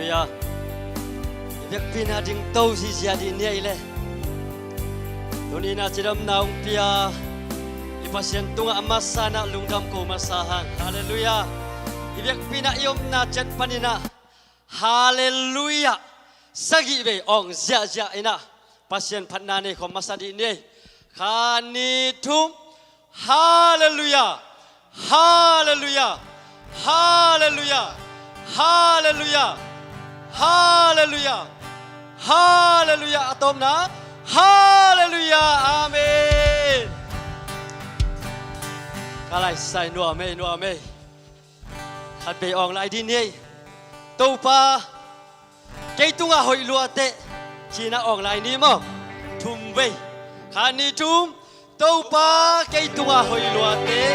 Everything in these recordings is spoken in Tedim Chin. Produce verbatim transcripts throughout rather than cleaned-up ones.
Halleluiah. I biakpiakna ding to zizia dih ni ei le. Tuni-in ah cidamna hong pia i Pasian tungah a masa-in ah lungdam ko masa hang. Halleluiah. I biakpiakna i omna ciat panin ah Halleluiah sagih vei awng ziahziah in ah Pasian phatna nei khawm masa dih ni ei. Khat, nih, thum. Halleluiah. Halleluiah. Halleluiah. Halleluiah. Halleluiah. Halleluiah. A tawpna. Halleluiah. Amen. Ka laisai nuam ei, nuam ei. Khat vei awng lai dih ni ei. Topa, kei tungah hoih lua teh, ci-in ah awng lai ni maw. Thum vei. Khat, nih, thum. Topa, kei tungah hoih lua teh.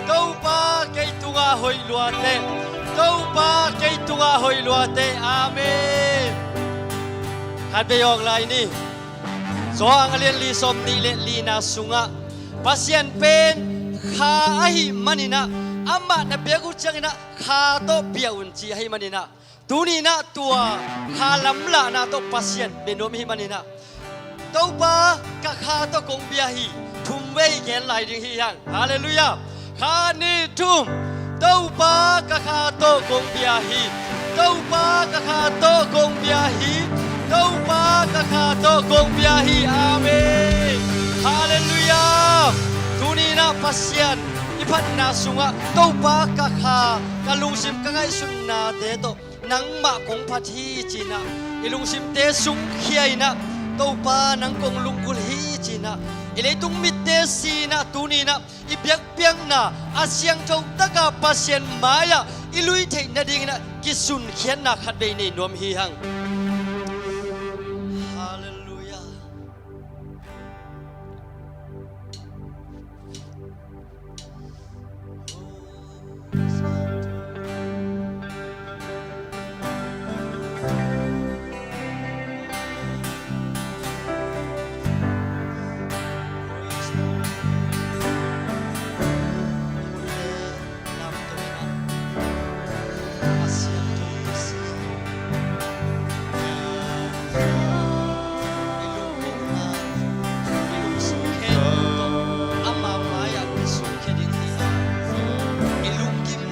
Topa, kei tungah hoih lua teh. Topa, kei tungah hoih lua teh. Amen. Khat vei awng lai ni. Johan a lian li sawm nih le lina sungah Pasian pen kha ahih manin ah, amah na biak uh ciangin ah kha tawh bia un ci ahih manin ah, tuni-in ah tua kha lamlahna tawh Pasian bia nuam i hih manin ah, Topa, ka kha tawh kong bia hi. Thum vei gen lai ding hi hang. Halleluiah. Khat, nih, thum. Topa, ka kha tawh kong bia hi. Topa, ka kha tawh kong bia hi. Topa, ka kha tawh kong bia hi. Amen. Halleluiah. Tuni-in ah Pasian i phatna sungah, Topa, ka kha, ka lungsim, ka ngaihsutnate tawh nangmah kong phat hi, ci-in ah i lungsimte sungkhia in ah, Topa, nang kong lunggulh hi, ci-in ah i leitung mitte si-in ah, tuni-in ah i biakpiakna a siangtho taka Pasian mai-ah i lui theih nadingin ah kisunkhiatna khat vei nei nuam hi hang. Halleluiah.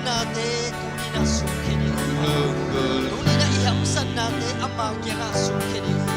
Nate tuni-in ah sungkhia ding hi. Tuni-in ah i hamsatnate ama kiangah sungkhia ding hi.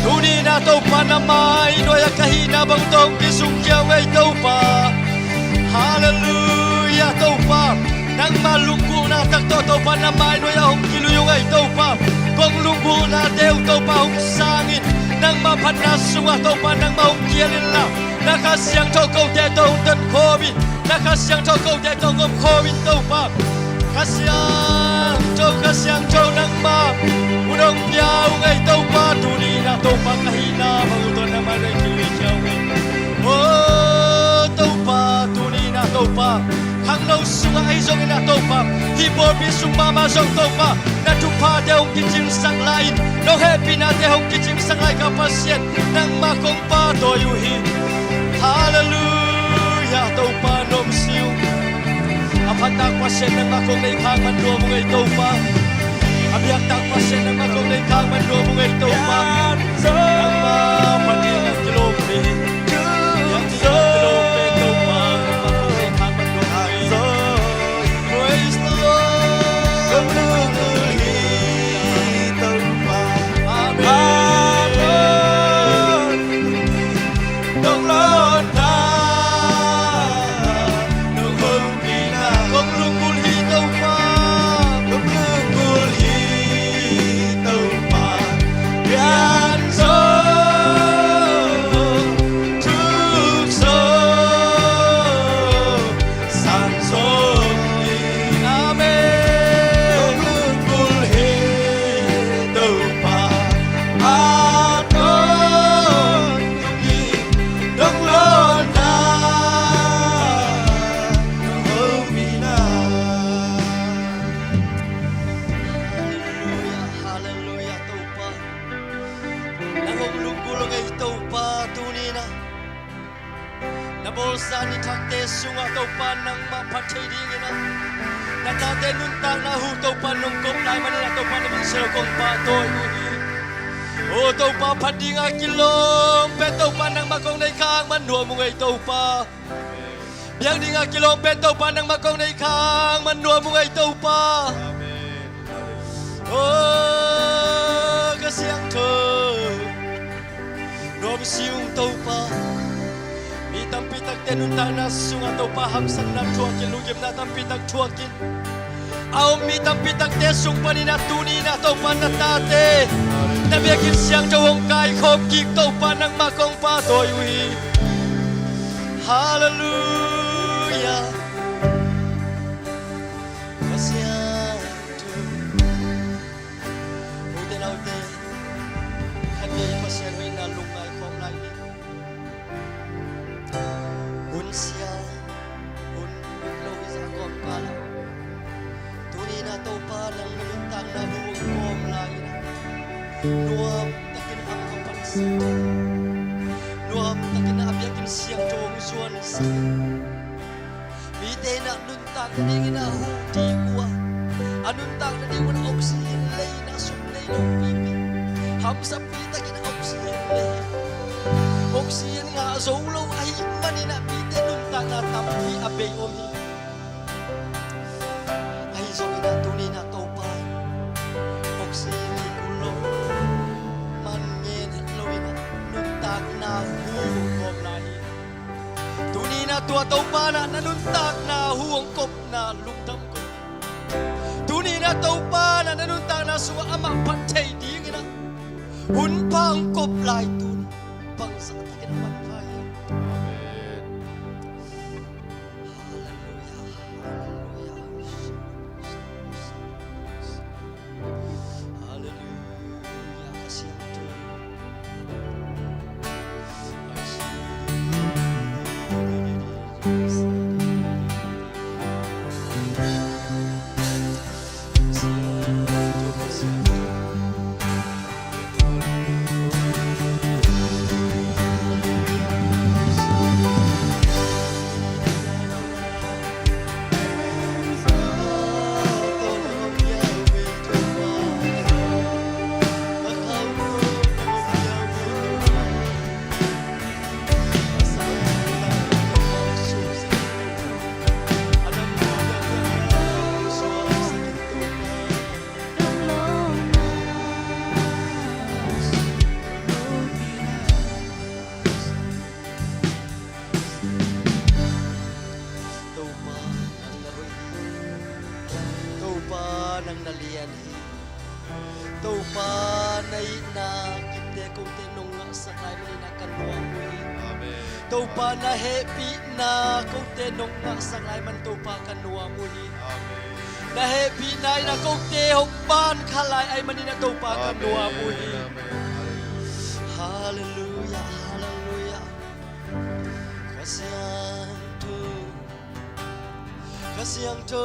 Tuni-in ah Topa, na mai nuai-ah ka hihna bang tawh hong kisungkhia ung ei Topa. Halleluiah Topa. Nangma lunggulhna tak tawh Topa, na mai nuai-ah hong kilui ung ei Topa. Kong lunggulhnate uh Topa hong sangin, nangma phatna sungah Topa nangmah hong kial inla, na Kha Siangtho kote tawh hong tonkhawm in, na Kha Siangtho kote tawh hong omkhawm in Topa. Kha Siangtho, Kha Siangtho nangmah hun hong pia ung ei Topa. Tuni-in ah Topa, ka hihna bang uh tawh nangmah na kilui khia ung ei. Oh Topa, tuni-in ah Topa, khangno sungah ahi zongin ah Topa, hih pawlpi sung mahmah zong Topa, na thuphate hong kicingsak lai-in, nong hehpihnate hong kicingsak lai ka Pasian, nangmah kong pahtawi uh hi. Halleluiah Topa, nuamsi ung. A phattak Pasian nangmah kong nei khak man nuam ung ei Topa. A biaktak Pasian nangmah kong nei khak man nuam ung ei Topa. Nangmah phat dingin ah kilawm pen, biak dingin ah kilawm pen Topa, nangmah kong nei khak man nuam ung ei. Praise the Lord. Amen. Amen. Dong lawnna nong hopihna kong lunggulh hi Topa. Kong lunggulh hi Topa. Pian zo, thuk zo, sang zo hi. Amen. Kong lunggulh hi Topa. A tawn hi dong lawnna nong hopihna. Halleluiah, halleluiah Topa. Nang hong lunggulh ung ei Topa, tuni-in ah na bawlsa ni thakte sungah Topa nangmah phat thei dingin ah, na tate nuntakna hu Topa nong kop lai manin ah Topa na min siangtho kong pahtawi uh hi. Oh Topa, phat dingin ah kilawm pen Topa nangmah kong nei khak man nuam ung ei Topa. Biak dingin ah kilawm pen Topa nangmah kong nei khak man nuam ung ei Topa. Amen. Oh Kha Siangtho, nuamsi ung Topa. Mi tampi takte nuntakna sungah Topa hamsatna thuakin, lungkimna tampi tak thuakin a om mi tampi takte sung panin ah tuni-in ah Topa na tate na biakinn siangtho hong kaikhawm kik Topa nangmah kong pahtawi uh hi. Halleluiah. Pasian thu. Ute naute, khatvei Pasian hoihna lungngai khawm lai ni. Hun sia, hun lo hi zah kawmkal ah tuni-in ah Topa nang na nuntakna hu hong kawm lai-in ah nuam takin a hong pansak, nuam takin a biakinn siangtho hong zuansak. Mite in ah nuntak nadingin ah hu ding uh a, a nuntak nading un ah oxygen lei in ah sum nei lopipi, hamsapi takin ah oxygen lei hi. Oxygen ngah zo lo ahih manin ah mite nuntakna tampi a bei om hi. Ahi zongin ah tuni-in ah Topa, oxygen lei kul lo, man ngen lo in ah nuntakna hu hong kawm lai hi. Tuni-in ah tua Topa in ah na nuntakna hu hong kopna lungdam ko. Tuni-in ah Topa in ah na nuntakna sungah amah phat thei dingin ah hun pha hong kop lai tuni bangzah takin a manpha hiam? Amen. Halleluiah, halleluiah. Halleluiah, Kha Siangtho. Topa na itna kipte kote nong ngahsak lai manin ah ka nuam uh hi. Amen. Topa na hehpihna kote nong ngahsak lai man Topa ka nuam uh hi. Amen. Na hehpihna in ah kote hong ban kha lai ai manin ah Topa ka nuam uh hi. Amen. Halleluiah, halleluiah. Kha Siangtho, Kha Siangtho,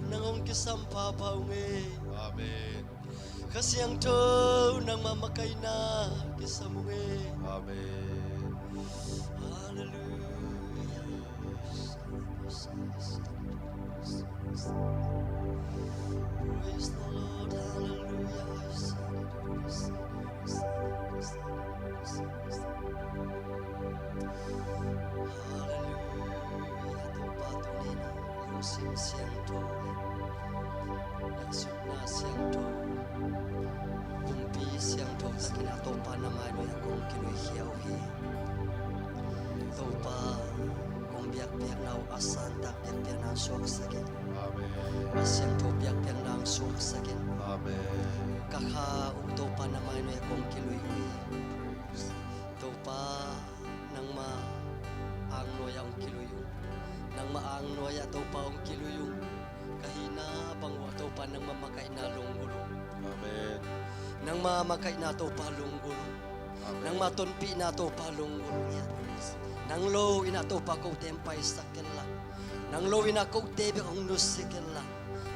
nang hong kisam pahpah ung ei. Amen. Kha Siangtho, nangmah makaihna kisam ung ei. Amen. Halleluiah. Praise the Lord. Halleluiah. Halleluiah. Topa tuni-in ah lungsim siangtho le ngaihsutna siangtho, pumpi siangtho takin ah Topa na mai nuai-ah kong kiluikhia uh hi. Topa, kong biakpiakna uh a santak biakpiakna hong suaksak in. Amen. A siangtho biakpiakna hong suaksak in. Amen. Ka kha uh Topa na mai nuai-ah kong kilui uh hi. Topa, nangma angnuai-ah hong kilui ung. Nangma angnuai-ah Topa hong kilui ung. Ka hihna bang uh ah Topa nangma makaihna lunggulh ung. Amen. Nangma makaihna Topa lunggulh ung. Amen. Nangma tonpihna Topa lunggulh ung. Nang lo-in ah Topa kote hong paisak kenla. Nang lo-in ah kote bek hong nusia kenla.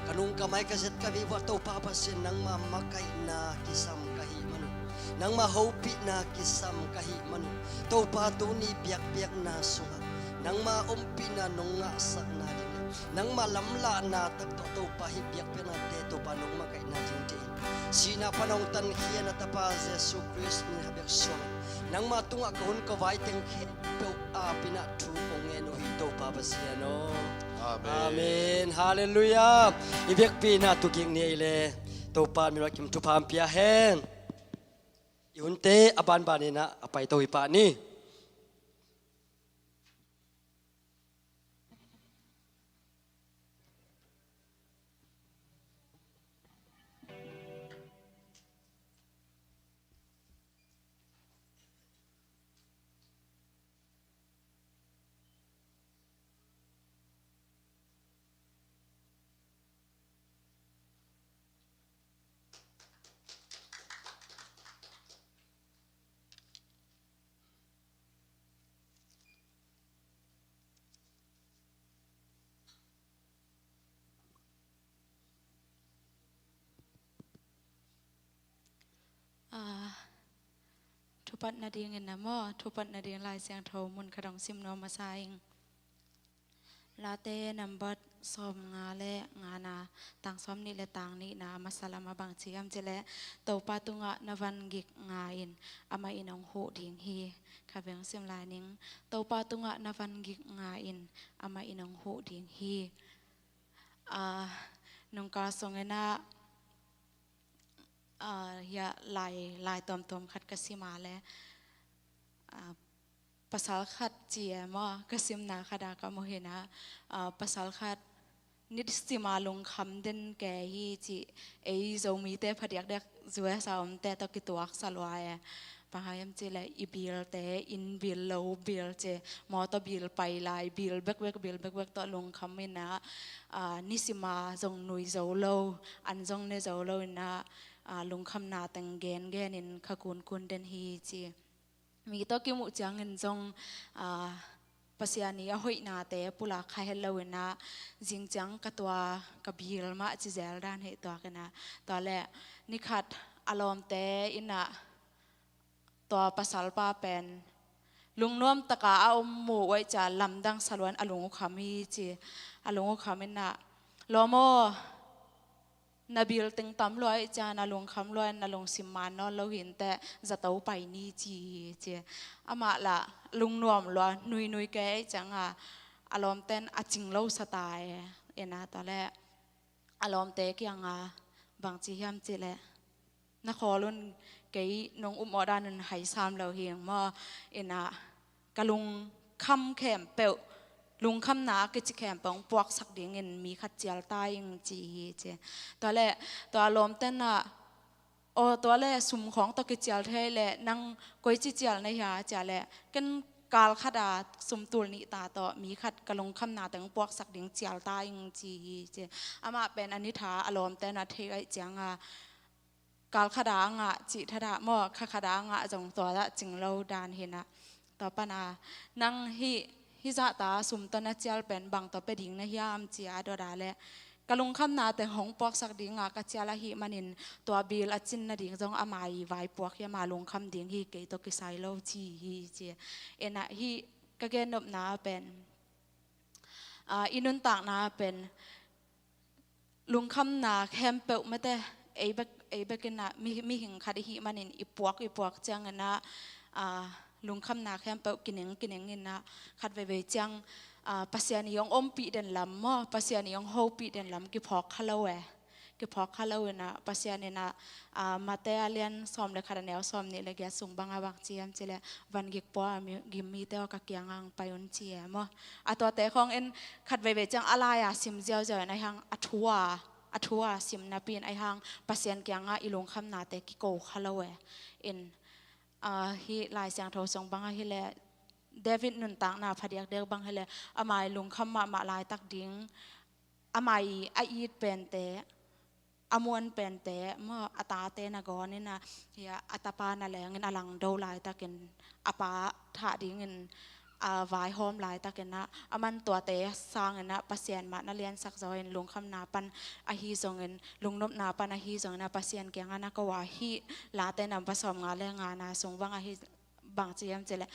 Ka nung ka mai ka zet ka vei uh ah Topa Pasian, nangma makaihna kisam ka hih man un, nangma hopihna kisam ka hih man un, Topa tuni biakpiakna sungah nangma ompihna nong ngahsak nading le nangma lamlahna tak tawh Topa hih biakpiaknate Topa nong makaih nading deih in, sihna pan hong tankhia na Tapa Jesu Khrist min ah bek suang in nangma tungah ka hun ka vai teng khempeuh aap in ah thu kong ngen uh hi Topa Pasian aw. Amen. Amen. Halleluiah. I biakpiakna tungah kik ni ei le. Topa min ah kim thupha hong pia hen. I hunte a banban in ah a paito hi pah ni. Ah, thupat nadingin ah maw, thupat nading Lai Siangtho mun khat hong sim nuam masa ing. Late nambat sawmnga le ngana, tang sawmnih le tang nihna a masa lam ah bang ci hiam cih leh, Topa tungah na van gik nga in, amah in hong huh ding hi. Kha veng sim lai ning. Topa tungah na van gik nga in, amah in hong huh ding hi. Ah, nungka sungin ah, ah, hiah lai, lai tuamtuam khat ka sim a le, ah, pasal khat ci e maw, ka simna khat ah ka mu hi in ah, ah, pasal khat nisim a lungkham den kei hi ci, ei Zomite phadiakdiak U S A omte tawh kituak sa lua e. Bang hang hiam cih leh i bilte, inn bill, lo bill ci, mawtaw bill pai lai, bill bekbek, bill bekbek tawh lungkham in ah, ah, nisim a zong nui zo lo, an zong ne zo lo in ah, ah, lungkhamna teng gengen in kha kunkun den hi ci. Mi tawh kimuh ciangin zong, ah, Pasian i a hoihnate pulak kha het lo in ah, zing ciang ka tua ka bill mah ci zel dan hi tuak in ah. Tua leh ni khat a lawmte in ah tua pasalpa pen lungnuam taka a om mu uh ahih ciang lamdang sa lua in a lung uh kham hi ci. A lung uh kham in ah, lawm aw, na bill teng tam lua ahih ciang na lungkham lua in na lungsim man nawn lo hi inteh, zato pai ni ci hi ci. Amah lah lungnuam lua, nuinui kei ahih ciang a, a lawmte in a cing lo sa ta e. In ah tua leh a lawmte kiang ah bang ci hiam cih leh, na khawl un, kei nong upmawh dan un hai sam lo hi ing maw. In ah ka lungkham khempeuh, lungkhamna a kici khempeuh hong puaksak dingin mi khat cial ta ing ci hi ci. Tua leh tua lawmte in ah Aw, tua le sum khawng tawh kicial thei le, nang koici cial na hia, cia le, ken kal khat a sum tul nih ta tawh mi khat ka lungkhamna teng puaksak ding cial ta ing ci hi ci. Amah pen a ni tha a lawmte na thei aih cianga kal khat a ngah cih thadah maw, kha khat a ngah zong tua dah cing lo dan hi na. Tua pana nang hih, hih zahta sum tawh na cial pen bang tawh pia ding na hiam ci a dawt a le, ka lungkhamna teng hong puaksak dinga ka cial ahih manin tua bil a cin nading zong ama i vaipuak hi, ama lungkham ding hi, kei tawh kisai lo ci hi ci. Ena hih ka gennopna pen, ah, i nuntakna pen lungkhamna khempeuh mate, ei bek, ei bek ina mi, mihing khat i hih manin i puak, i puak ciang ina, ah, lungkhamna khempeuh kineng, kineng ina khat veivei ciang, ah, Pasian i hong ompih den lam maw, Pasian i hong hopih den lam kiphawk kha lo e. Kiphawk kha lo ina Pasian ina, ah, Mate a lian sawm le khat a neu sawm nih le giat sung banga bang ci hiam ci le, van gik pua a mi, gim mite aw ka kianga hong pai un ci e maw. A tuate khawng in khat veivei ciang a lai-a sim ziauziau in ahi hang a thu a, a thu a sim napi in ahi hang Pasian kianga i lungkhamnate kiko kha lo e. In, ah, hih Lai Siangtho sung banga hi le, David nuntakna phadiakdiak bang hi le, ama i lungkham mahmah laitak ding, ama i a it pente, a muan pente maw, a tate na gawn ina, hia, a tapa na lengin a langdo laitakin a pa thah dingin a vaihawm laitakin ah, a man tuate sangin ah Pasian mah na liansak zaw in lungkhamna pan ahi zongin, lungnopna pan ahi zongin ah Pasian kiangah na ko a, hih Late namba sawmnga le ngana sung bang ahi bang ci hiam ci le,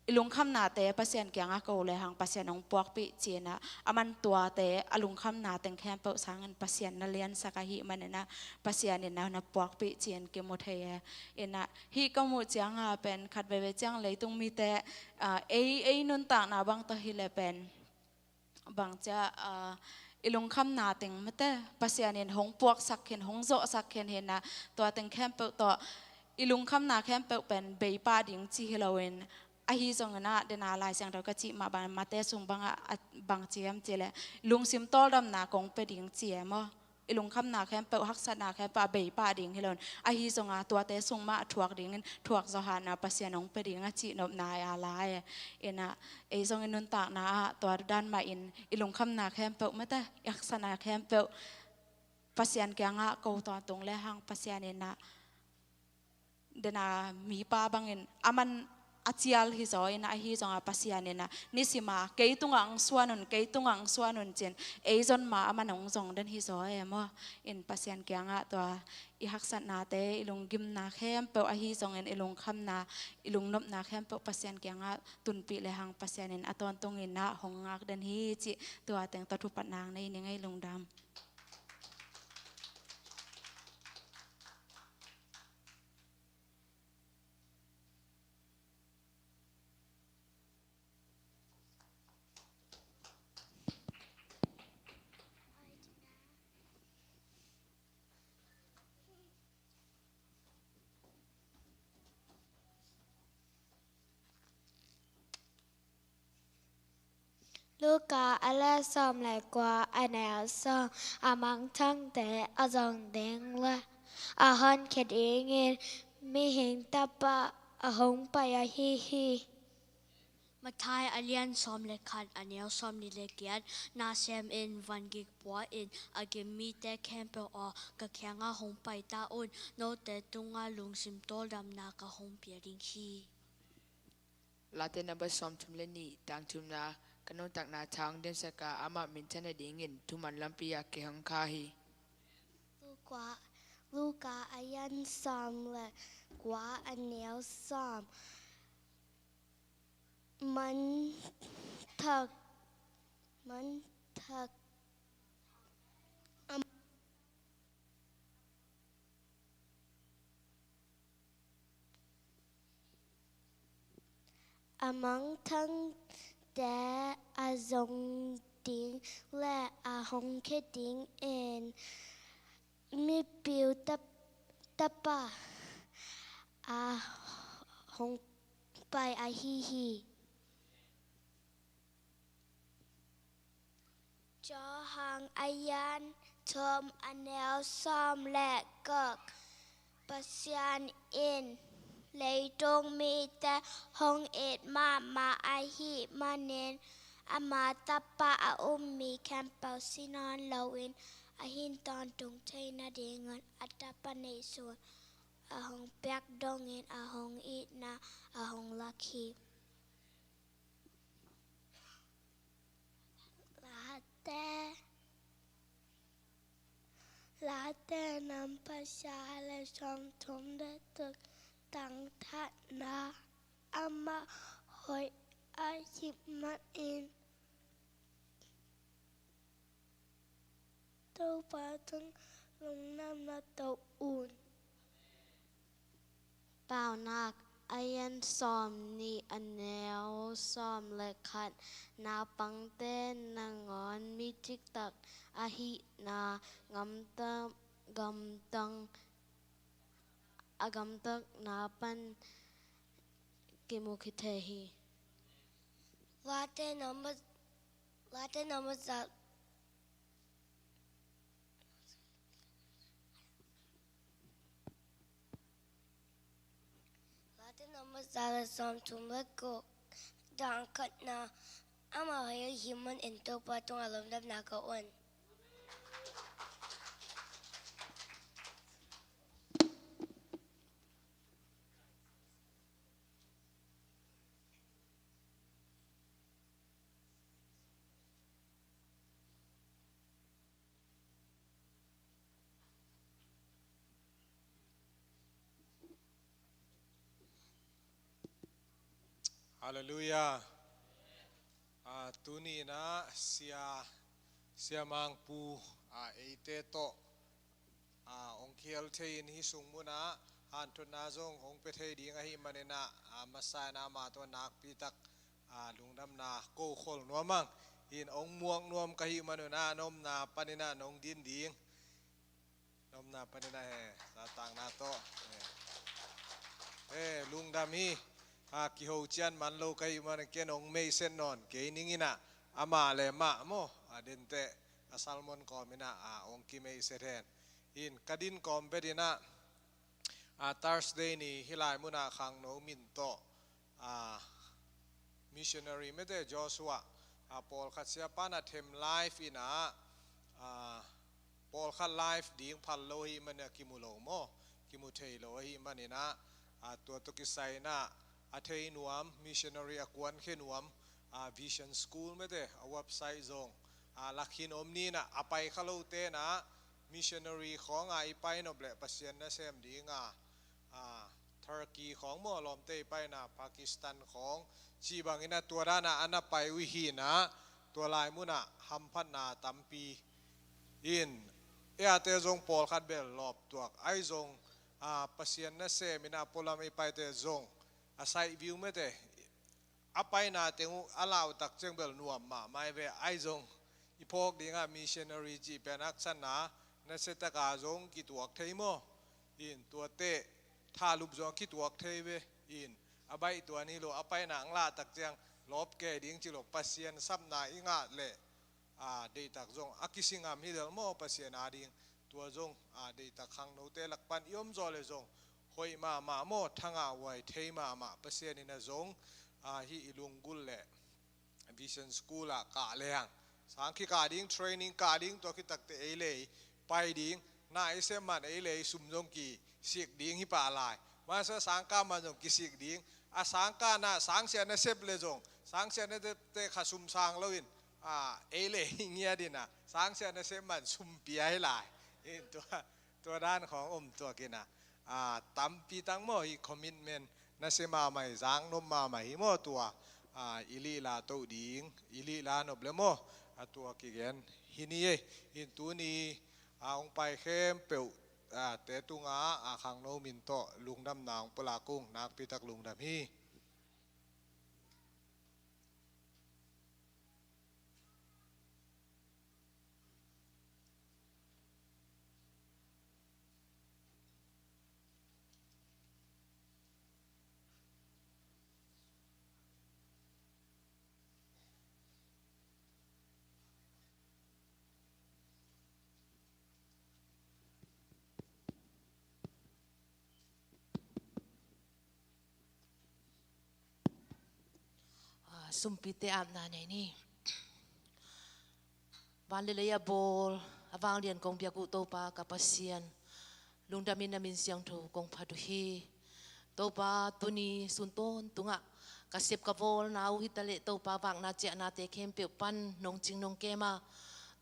i lungkhamnate Pasian kiangah ko le hang Pasian hong puakpih ci-in ah, a man tuate a lungkhamna teng khempeuh sangin Pasian na liansak ahih manin ah Pasian in na, na puakpih ci-in kimu thei e. Ina hih ka muh cianga pen khat veivei ciang leitung mite, ah, ei, ei nuntakna bang tawh hi le pen bang cia, ah, i lungkhamna teng mate Pasian in hong puaksak khin, hong zawhsak khin hi na, tua teng khempeuh tawh i lungkhamna khempeuh pen bei pah ding ci hi loin, ahi zongin ah dena Lai Siangtho ka cih mah bang Mate sung bangah, ah, bang ci hiam ci le, lungsim tawldamna kong pia ding ci e maw. I lungkhamna khempeuh, haksatna khempeuh a bei pah ding hi loin, ahi zonga tuate sung mah a thuak dingin thuak zawhana Pasian hong pia ding a cihnopna a la e. Ina ei zongin nuntakna ah tua dan mah in i lungkhamna khempeuh mate, i haksatna khempeuh Pasian kiangah ko tawntung le hang Pasian ina, dena mipa bangin a man a cial hi zaw ina, ahi zonga Pasian ina nisima kei tungah ang suan un, kei tungah ang suan un cin ei zon ma a man hong zong den hi zaw e maw. In Pasian kiangah tua i haksatnate, i lunggimna khempeuh ahi zongin i lungkhamna, i lungnopna khempeuh Pasian kiangah tunpih le hang Pasian in a tawntungin ah hong ngak den hi cih tua teng tawh thupatna nei ning ei. Lungdam. Luka a lian sawm le kua a neu sawm. A mangthangte a zong ding le a honkhia dingin Mihing Tapa a hong pai ahi hi. Matthai a lian sawm le khat a neu sawm nih le giat. Na sem in, van gik pua in, a gim mite khempeuh aw, ka kiangah hong pai ta un, note tungah lungsim tawldamna ka hong pia ding hi. Late namba sawmthum le nih, tang thumna. Ka nuntakna tha hong diamsak a, amah minthanna dingin thuman lampi ah kei hong kha hi. Luka, Luka a lian sawm le kua a neu sawm. Mangthang, mangthang, a, a mangthangte a zong ding le a honkhia dingin Mihing Tap-, Tapa a hong pai ahi hi. Johan a lian thum a neu sawm le guk. Pasian in leitung mite hong it mahmah ahih manin ama tapa a um mi khempeuh si nawn loin a hin tawntung theih nadingun a tapa neihsun a hong piak dongin a hong itna a hong lak hi. Late, Late number za le sawmthum le tuk, thangtatna. Amah hoih ahih manin Topa tungah lungdamna to un. Paunak, a lian sawmnih, a neu sawm le khat. Naupangte nangawn mi ciktak ahihna, gamtang, gamtang, a gamtatna pan kimu kithei hi. Late number, Late number za, Late number za le sawmthum le guk, thangtatna. Amah hoih ahih manin Topa tungah lungdamna ko un. Halleluiah. Ah, tuni in ah sia, sia Mangpu, ah, eite tawh, ah, hong kihel thei in hih sung munah hanthotna zong hong pia thei ding ahih manin ah, ah, masa in ah ama tawh nakpi tak, ah, lungdamna ko khol nuam ing. In hong muak nuam ka hih manun ah na omna panin ah nong din ding. Na omna panin ah he, zahtakna tawh he, he, lungdam hi. Ah, kiho cian man lo ka hih manin ken hong meihset nawn kei ning in ah, amah le amah maw, a denteh a sermon kawmin ah, ah, hong kimeihset hen. In ka din kawm bek in ah, ah, Thursday ni hih lai munah khangno min tawh, ah, missionary mete Joshua, ah, pawlkhat siapa in ah them live in ah, ah, pawlkhat live ding phal lo ahih manin ah kimu lo maw, kimu thei lo ahih manin ah, ah, tua tawh kisai in ah a thei nuam missionary a kuankhia nuam, ah, Vision School mete a website zong, ah, lakhin om ni in ah, a pai kha lote in ah missionary khawng ah i pai nop leh Pasian nasem ding ah, ah, Turkey khawng maw, lawmte i paina Pakistan khawng cih bangin ah tua dan ah a na pai uh hi in ah, tua lai munah hamphatna tampi in, ei a te zong pawlkhat bel lawp tuak ahi zong, ah, Pasian nasem in ah pualam i paite zong a site view mete a paina teng uh a lautak ciang bel nuam mahmah hi ve. Ahi zong i phawk dingah missionary cih pen haksatna nasia taka zong kituak thei maw? In tuate thalup zong kituak thei ve. In a baih tua ni lo, a paina ang lautak ciang lawp kei ding ci lo, Pasian sapna i ngah leh, a, deihtak zong a kisingam hi lel maw Pasian ading. Tua zong, a, deihtak khangnote lak pan i om zaw le zong hoih mahmah maw, thangah huai thei mahmah. Pasian in a zong, a, hih i lunggulh leh Vision School ah kah leng sang kikah ding, training kah ding, tua khit takteh ei le ei pai ding, na i sep man ei le ei sum zong kisik ding hi pah lai. Masa sangkah man zong kisik ding, a sangkah na sangsiah na sep le zong, sangsiah na sep teh kha sum sang loin, a, ei le ei ngiat in ah sangsiah na sep man sum pia hi lai. In tua, tua dan khawng om tuak in ah, a, tampi tak maw, hih commitment nasia mahmah hi, zang nop mahmah hi maw, tua, a, i lihla toh ding, i lihla nop le maw, a, tua kigen hi ni ei. In tuni, a, hong pai khempeuh, a, te tungah, a, khangno min tawh lungdamna hong pulak ung, nakpi tak lungdam hi. Sumpite apna nei ni. Van le lei a bawl, a vanglian kong biak uh Topa ka Pasian, lungdamin na min siangtho kong phat uh hi. Topa, tuni sun tawntungah ka sep ka bawlna uh hi taleh Topa, vakna ciahnate khempeuh pan nong cing nong kem a,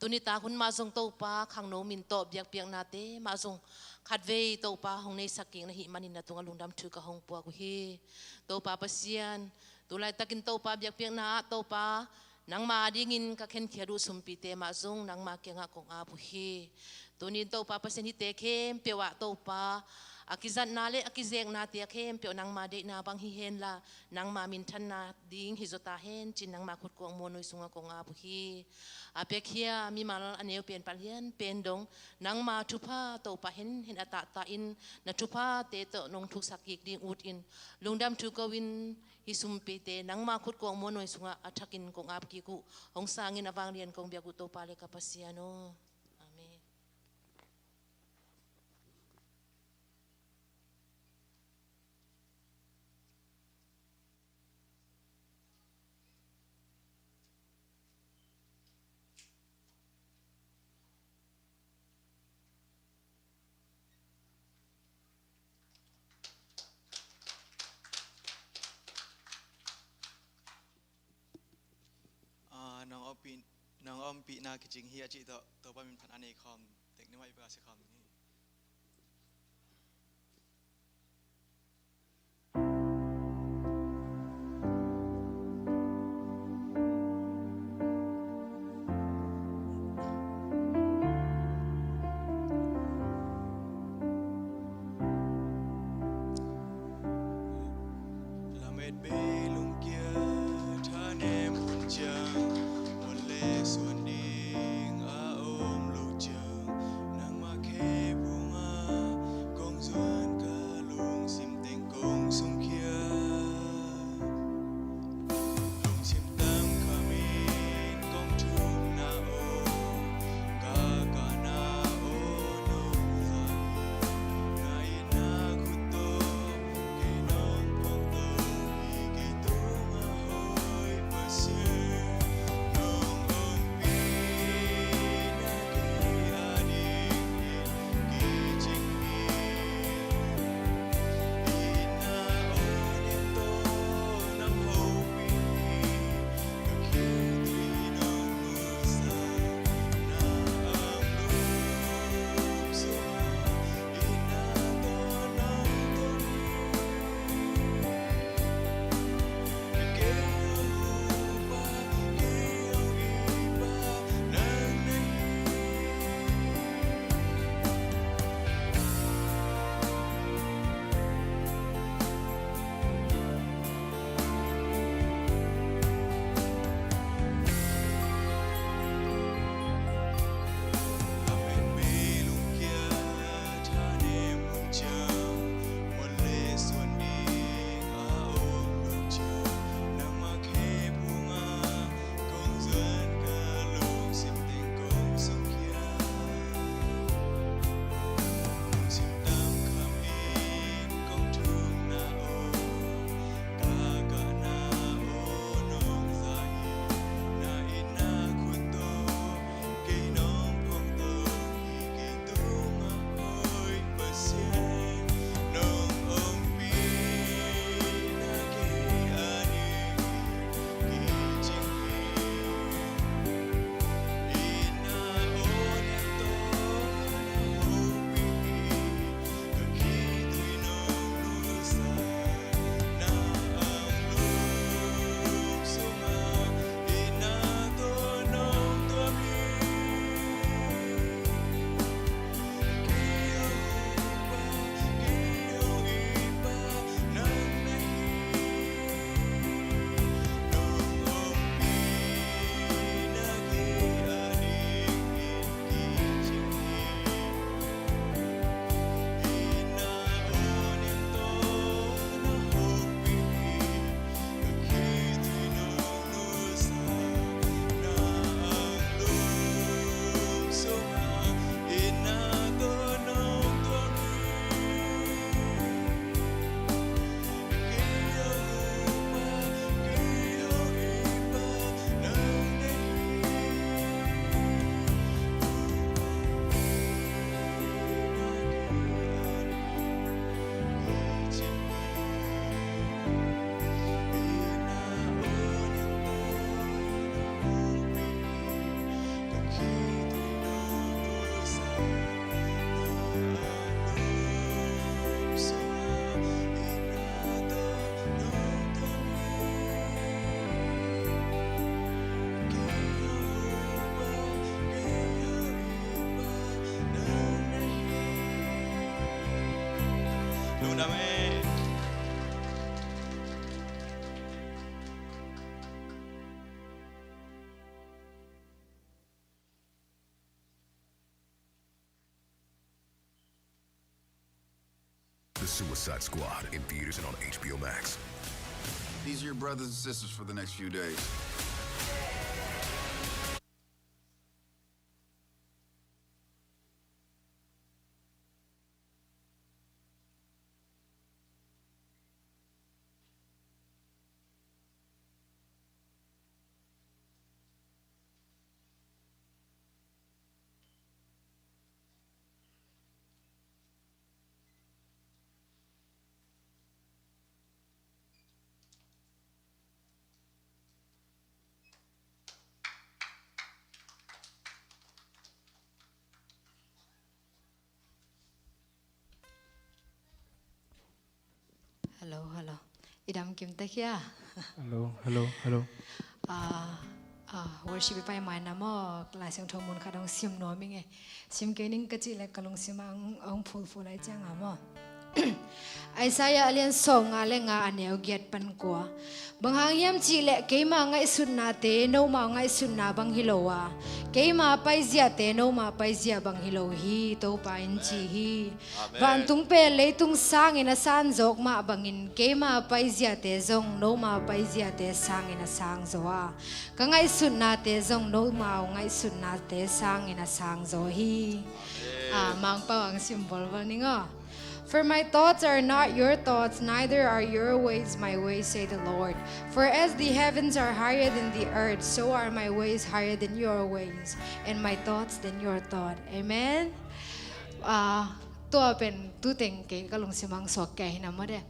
tuni tak hun mah zong Topa, khangno min tawh biakpiaknate mah zong khatvei Topa hong neisak kik na hih manin na tungah lungdam thu ka hong puak uh hi. Topa Pasian, tu laitakin Topa biakpiakna ah Topa, nangma dingin ka khenkhiat uh sumpite mah zong nangma kiangah kong ap uh hi. Tunin Topa Pasian, hihte khempeuh ah Topa, a kizatna le a kizeknate a khempeuh nangma deihna bang hi henla, nangma minthanna ding hi zaw ta hen ci-in nangma khutkuang muanhuai sungah kong ap uh hi. A piakhia mimal a neu pen palian pen dong nangma thupha Topa henhen a tahtah in na thuphate tawh nong thuksak kik ding utin lungdam thu ko-in, hih sumpite nangma khutkuang muanhuai sungah a thakin kong ap kik uh. Hong sangin a vanglian kong biak uh Topa le ka Pasian aw. Amen. Ah, nang ompih, nang ompihna kicing hi a cih tawh Topa min phatna nei khawm tek ni, mah i pek a si khawm ni. Lamet bei lungkia thanem hun ciang, muan le suan ding a om lo ciang, nangmah khepung ah kong zuan, ka lungsim teng kong sungkhia. Lungsim tam khamin kong thumna aw, ka kahna aw nong zang, na itna khut tawh kei nong phawk to hi. Amen. The Suicide Squad in theaters and on H B O Max. These are your brothers and sisters for the next few days. Hello, hello. I dam kim ta khia. Hello, hello, hello. Ah, ah, worship i pai mai na maw, Lai Siangtho mun khat hong sim nuam ing e. Sim kei ning ka cih leh ka lungsim ah hong, hong phulphul lai ciang a maw. Isaiah a lian sawm nga le nga, a neu giat pan kua. Bang hang hiam cih leh keima ngaihsutnate nomau ngaihsutna bang hi lo a, keima paiziate nomau paizia bang hi lo hi, Topa in ci hi. Amen. Vantung pen leitung sangin a san zawk mah bangin keima paiziate zong nomau paiziate sangin a sang zaw a, ka ngaihsutnate zong nomau ngaihsutnate sangin a sang zaw hi. Amen. Ah, Mangpau ang sim bolbol ning aw. For my thoughts are not your thoughts, neither are your ways my ways, say the Lord. For as the heavens are higher than the earth, so are my ways higher than your ways, and my thoughts than your thought. Amen. Ah, tua pen tu teng kei ka lungsim ang suak kei hi na maw de.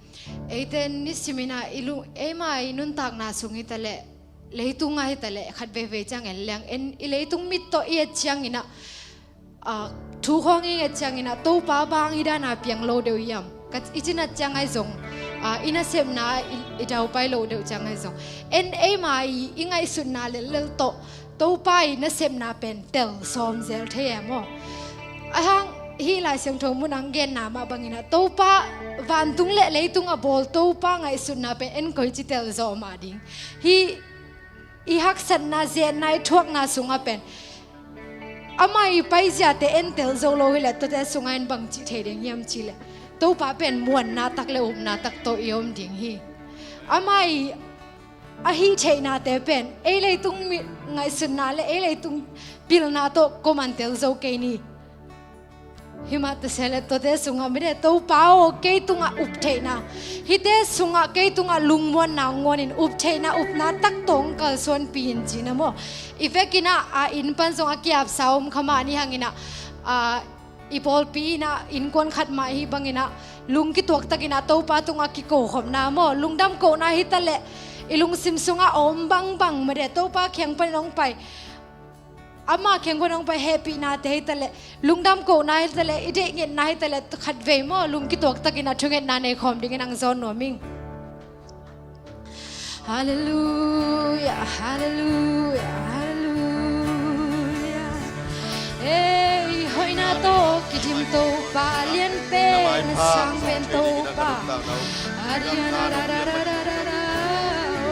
Eite nisimin ah i lung, eima i nuntakna sung hi ta leh, leitung ah hi ta leh, khat veivei ciang en leng, en i leitung mit tawh i et ciangin ah, ah, thu khawng i et ciangin ah, Topa bang hi dan a piang lo deuh hiam? Ka i cina ciang ai zong, ah, i nasepna i, i daupai lo deuh ciang ai zong, en eima i, i ngaihsutna lellel tawh Topa i nasepna pen tel sawm zel thei e maw? Ahang hih Lai Siangtho mun ang genna mah bangin ah, Topa vantung le leitung a bawl Topa ngaihsutna pen en koici tel zaw mah ding. Hih i haksatna, zetna, i thuakna sungah pen ama i paiziate en tel zo lo hi leh, tuate sungah en bang cih thei ding hiam cih leh, Topa pen muanna tak le upna tak tawh i om ding hi. Ama i a hih theihnate pen ei leitung mi ngaihsutna le ei leitung pilna tawh kuaman tel zo kei ni. Himah ta se le tuate sungah mite, Topa aw, kei tungah up theihna, hihte sungah kei tungah lungmuanna nguanin up theihna, upna tak tawh kalsuanpi in ci na maw? I vekin ah, a inn pan zong a kiapsa om kha mah ni hangin ah, a, i pawlpi in ah innkuan khat mah hi bangin ah, lung kituaktakin ah Topa tungah kikokhopna maw, lungdam kohna hi ta leh, i lungsim sungah a om bangbang mite Topa kiang panin hong pai, ama kiang panin hong pai hehpihnate hi ta leh, lungdam kohna hi ta leh, i deih ngetna hi ta leh, khat vei maw, lung kituaktakin ah thungetna nei khawm dingin ang zawn nuam ing. Halleluia, halleluia, halleluia. Ei, hoihna tawh kidim Topa, lian pen, sang pen Topa. Ariana ra ra ra ra ra ra.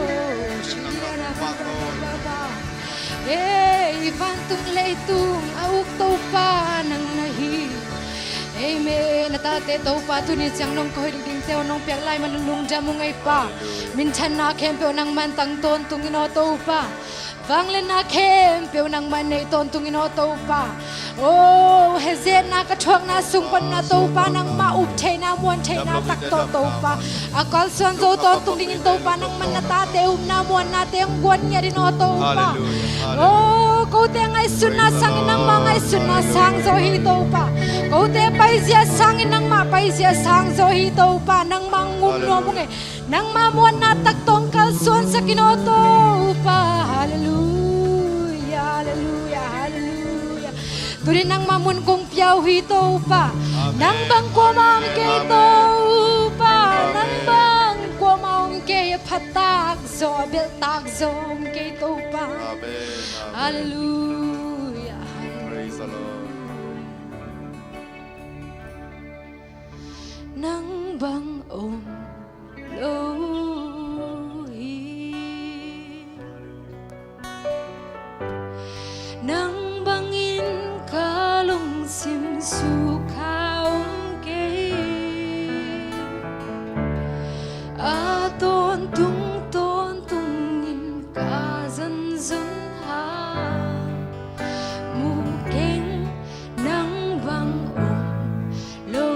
Oh, shiriana ba ba ba ba. Ei, vantung leitung a uk Topa nang na hi. Amen. Na tate Topa tuni ciang nong koih dingdingte aw, nong piak lai man lungdam ung ei Pa. Hallelujah. Minthanna khempeuh nangman tang tawntung in aw Topa. Vangliatna khempeuh nangman nei tawntung in aw Topa. Oh, hezetna ka thuakna sung pan na Topa nangmah up theihna, muan theihna tak tawh Topa. A kalsuan zo tawntung dingin Topa nangman na tate upna muannate hong guan ngiat in aw Topa. Hallelujah, hallelujah. Oh, kote ngaihsutna sangin nangmah ngaihsutna sang zaw hi Topa. Kote paizia sangin nangmah paizia sang zaw hi Topa. Nangmah hong um nuam ung ei. Nangmah muanna tak tawh kalsuansak in aw Topa. Hallelujah, hallelujah, hallelujah. Tuni nangmah mun kong pia uh hi Topa. Amen. Nang bang kuamah om kei Topa. Amen. Nang bang kuamah om kei, a pha tak zaw, a belh tak zaw om kei Topa. Amen, amen. Hallelujah, hallelujah. Praise the Lord. Nang bang om lo hi. Nang bangin ka lungsim sukha om kei. A tawntung tawntungin ka zonzon ha. Mu keng, nang bang om lo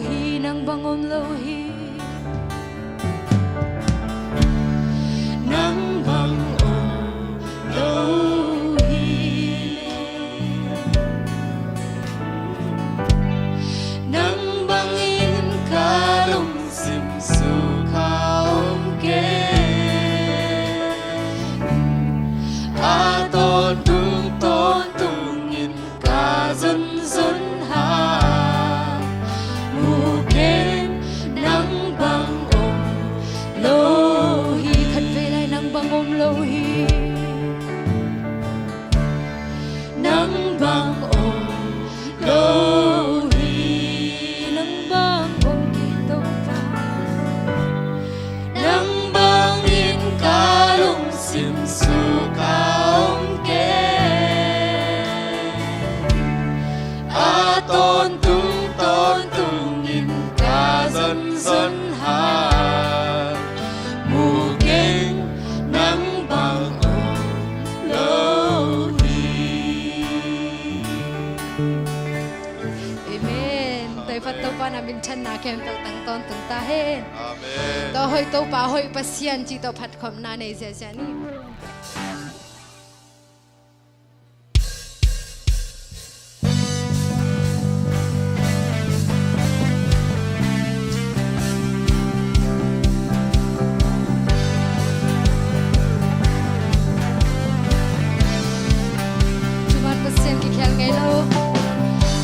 hi, nang bang om lo hi. Nang bang om lo hi. Nang bangin ka lungsim sukha om kei. A tawntung tawntungin ka zonzon ha. Mu keng, nang bang om lo hi. Khatvei lai, nang bang om lo hi. Nang bang om lo hi. Nang bang om kei Topa. Nang bangin ka lungsim sukha om kei. A tawntung tawntungin ka zonzon ha. Mu keng, nang bang om lo hi. Amen. Tawi phat Topa na minthanna khempeuh tang tawntung ta hen. Amen. Tua hoih Topa, hoih Pasian cih tawh phatkhopna nei ziazia ni. Thuman Pasian kikhel ngei lo.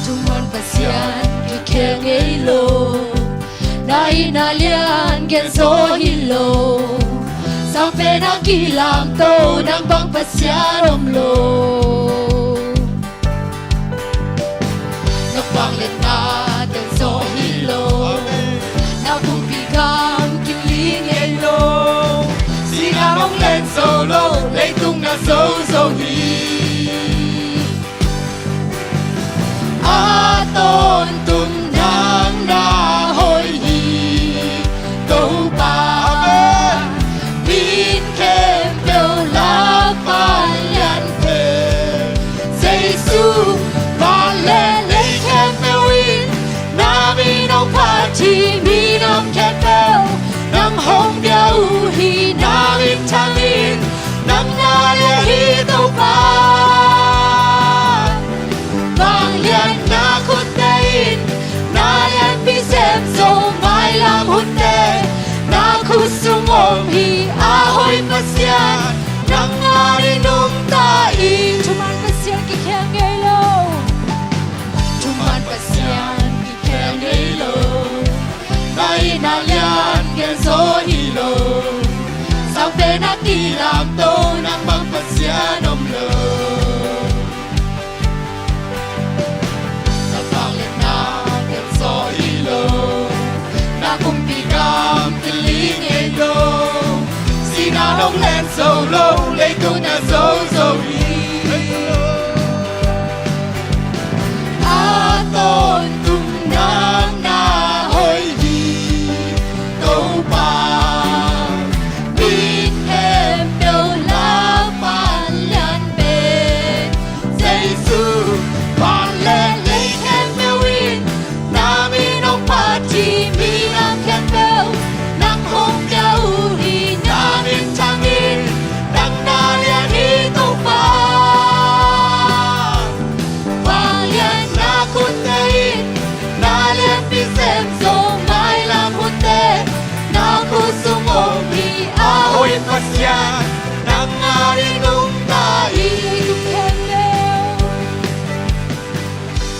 Thuman Pasian kikhel ngei lo. Na itna lian gen zaw hi lo. Sangpen a kilamto, nang bang Pasian om lo. Na vangliatna tel zaw hi lo. Na pumpi gam kiling ngei lo. Sihna hong len zo lo, leitung na zo zo hi. A tawntung nang na hoih hi, Topa. Amen. Min khempeuh lak vanglian pen Jesu. Van le lei khempeuh in na min hong phat hi, minam khempeuh nang hong bia uh hi. Na min thang in, nang na lian hi Topa. Vangliatna khutte in na lianpi sem zo, mailam hunte na khut sung om hi. A hoih Pasian, nang na i nungta in. Thuman Pasian kikhel ngei lo. Thuman Pasian kikhel ngei lo. Na itna lian gen zaw hi lo. Sangpen a kilamto, nang bang Pasian om lo. Na vangliatna tel zaw hi lo. Na kumpi gam kiling ngei lo. Sihna hong len zo lo, leitung na zo zo hi. A tawntung nang na hoih hi, Topa. Min khempeuh lak vanglian pen Jesu. Van le lei khempeuh in na min hong phat hi, minam khempeuh nang hong bia uh hi. Na min thang in, nang na lian hi Topa. Vangliatna khutte in na lianpi sem zo, mailam hunte na khut sung om hi. A hoih Pasian, nang na i nungta in.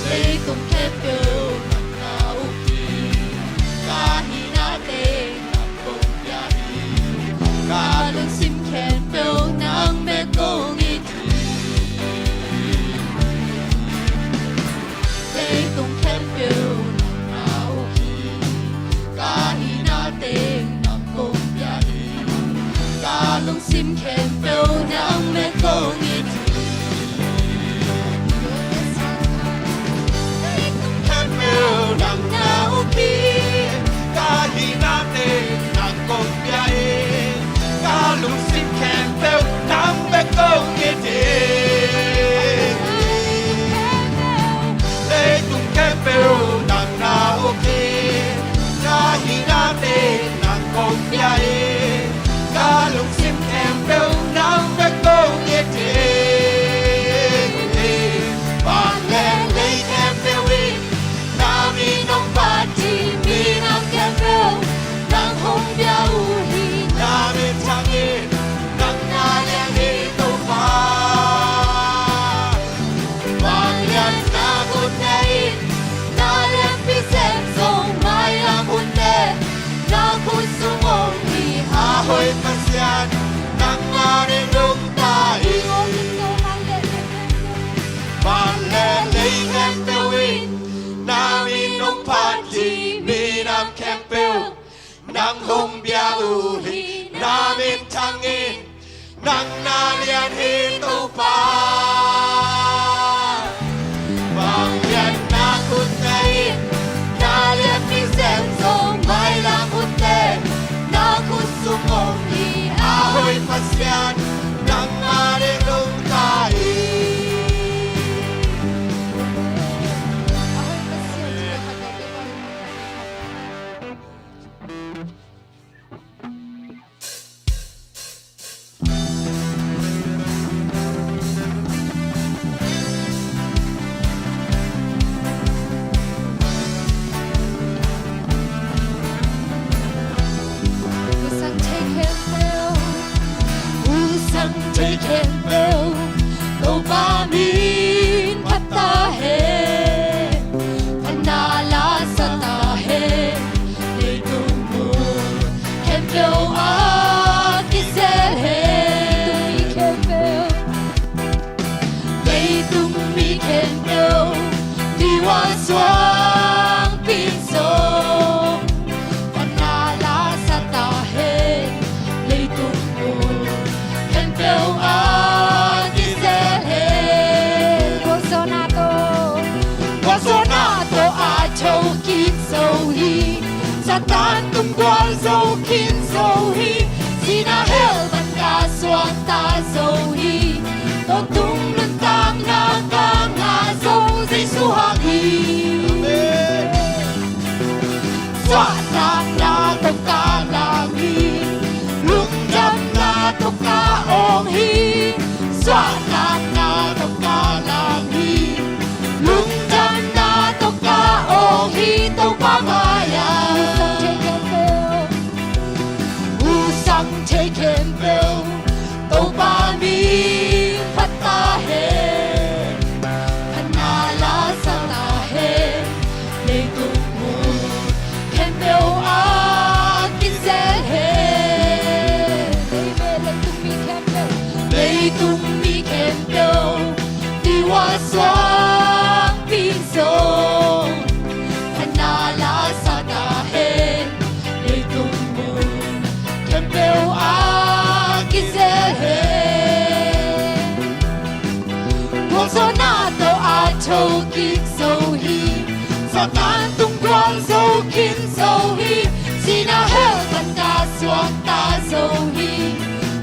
Leitung khempeuh nang na uk hi. Ka hihna teng nang kong pia hi. Ka lungsim khempeuh nang bek kong it hi. Leitung khempeuh nang na uk hi. Ka Sim khempeuh nang bek kong it hi. Khempeuh nang na uk hi. Ka hinate nang kong pia hi. Ka lungsim khempeuh nang bek kong it hi. Leitung khempeuh nang na uk hi. Ka hinate nang kong pia hi. Ka lungsim khempeuh nang bek kong it hi. Van le lei khempeuh in na min hong phat hi. Minam khempeuh nang hong pia uh hi. Na minthang in nang na lian hi Topa. Vangliatna khut nei in na lianpi sem zong mailam khut nei na khut sung om hi. A hoih Pasian nangmah ding nungta hi. Van le lei khempeuh in na min hong phat hi. Minam khempeuh nang hong pia uh hi. Na minthang in nang na lian hi Topa. Vangliatna khut nei in na lianpi sem zong mailam khut nei na khut sung om hi. A hoih Pasian nangmah ding nungta hi. Sang thei khempeuh, sang thei khempeuh, Topa min phat ta hen. Phatna la sa ta hen. Leitung mun khempeuh ah kizel hen. Leitung mi khempeuh diua suang pin song. Phatna la sa ta hen. Leitung mun khempeuh ah kizel hen. Gualzawhna tawh, gualzawhna tawh a tho kik zo hi. Satan tung gual zo khin zo hi. Sihna hell pan ka suakta zo hi. Tawntung nuntakna ka ngah zo Jesu hang hi. Amen. Suahtakna tawh ka lam hi. Lungdamna tawh ka awng hi. Suahtakna tawh ka lam hi. Lungdamna tawh ka awng hi Topa mai-ah. Husang thei khempeuh, husang thei khempeuh, Topa min phat ta hen. Phatna la sa ta hen. Leitung mun khempeuh ah kizel hen. Amen. Leitung mi khempeuh, leitung mi khempeuh diua suang pin song. Phatna la sa ta hen. Leitung mun khempeuh ah kizel hen. Gualzawhna tawh a tho kik zo hi. Satan tung gual zo khin zo hi. Sihna hell pan ka suakta zo hi.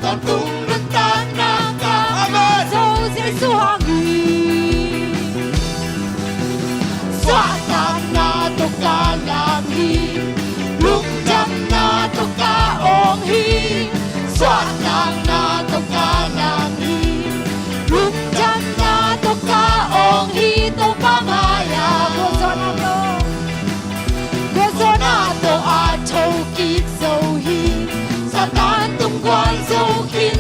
Tawntung nuntakna ka ngah zo Jesu hang hi. Suahtakna tawh ka lam hi. Lungdamna tawh ka awng hi. Suahtakna tawh ka lam hi. Lungdamna tawh ka awng hi Topa mai-ah. Gualzawhna tawh, gualzawhna tawh a tho kik zo hi. Satan tung gual zo khin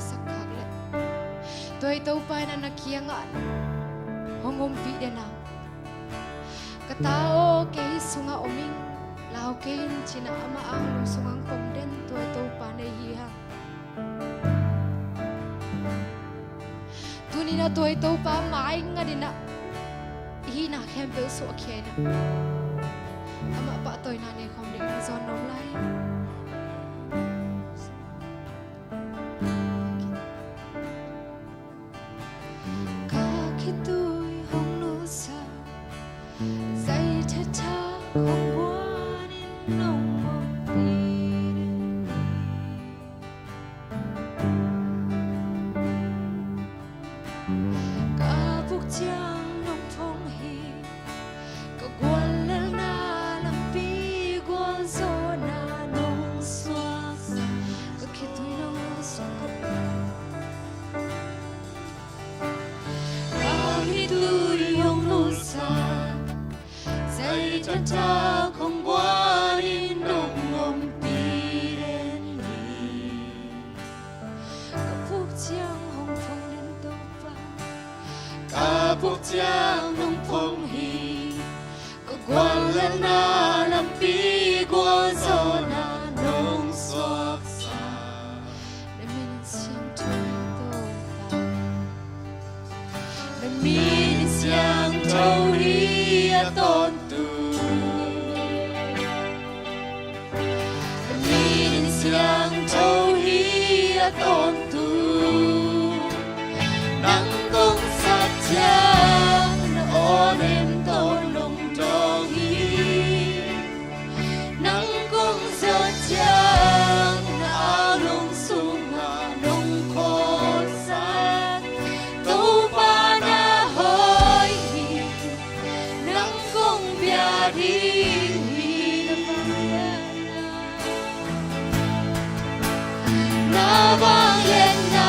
sak khak leh, tua hi Topa in a na kiangah hong ompih den a, ka ta aw, kei sungah om ing, lau kei in, ci-in a amah anglung sungah hong pom den, tua hi Topa na hi hang. Tuni-in a tua hi Topa mai ngat in a, i hihna khempeuh suahkhia in a, amah pahtawina nei khawm ding hong zawn nuam lai. Ka khitui hong nusia, zai thathak hong guan in nong ompih den hi. Ka puk ciang nong phong hi, ka guallelhna lampi gualzawhna nong suaksak. Ka khitui nong nusia, ka khitui hong nusia, zai thathak hong guan in nong ompih den hi. Ka puk ciang hong phong den Topa, ka puk ciang nong phong hi, ka guallelhna lampi gualzawhna nong suaksak. Na min in siangtho hi Topa, na min in siangtho hi a tawntung. Na min in siangtho hi a tawntung. Nang kong sat ciang na aw nem tawh nong dawng hi. Nang kong zuat ciang na anglung sungah nong khawlsak. Topa na hoih hi, nang kong bia ding hi. Na vangliatna, na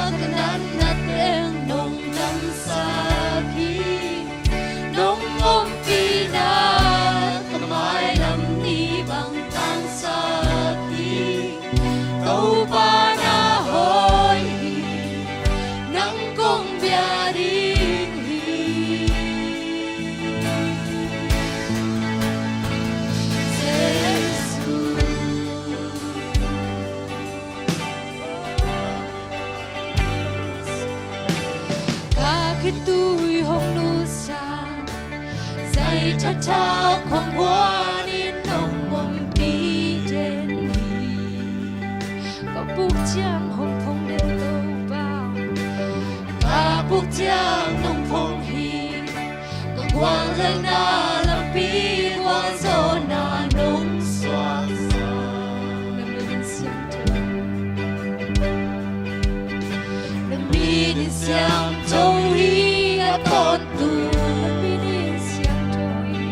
vangliatna, ka natna teng nong damsak hi. Nong ompihna ka mailam ni bang tangsak hi. Topa na hoih hi, nang kong bia ding hi. Jesu. Ka khitui hong nusia, zai thathak hong guan in nong ompih den hi. Ka puk ciang hong phong den Topa, ka puk ciang nong phong hi. Ka guallelhna lampi gualzawhna nong suaksak. Na min in siangtho, na min in siangtho hi a tawntung. Na min in siangtho hi,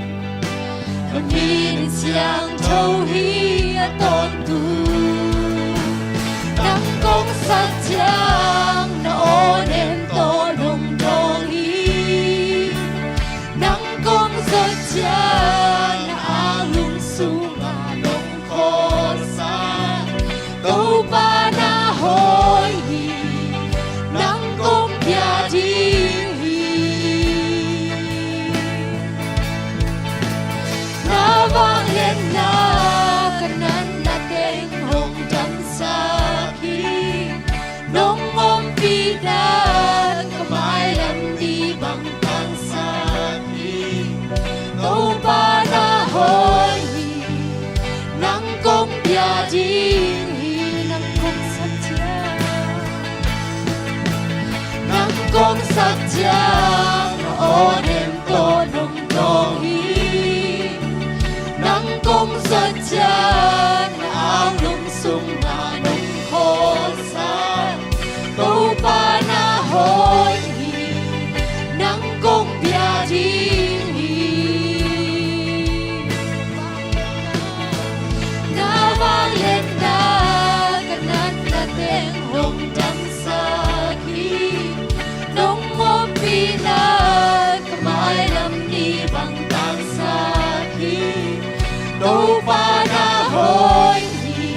na min in siangtho hi a tawntung. Nang kong sat ciang na aw nem tawh nong dawng hi. Nang kong zuat ciang na anglung sungah nong khawlsak. Topa na hoih hi, nang kong bia ding hi. Na vangliatna, ka natna teng hong damsak hi. Nong ompihna ka mailam ni bang tangsak hi. Topa na hoih hi, nang kong bia ding hi. Nang kong sat ciang, nang kong sat ciang na aw nem tawh nong dawng hi. Nang kong zuat ciang na anglung sungah nong khawlsak. Topa na hoih hi, nang kong bia ding hi. Na vangliatna, ka natna teng hong damsak hi. Nong ompihna ka mailam ni bang tangsak hi. Topa na hoih hi,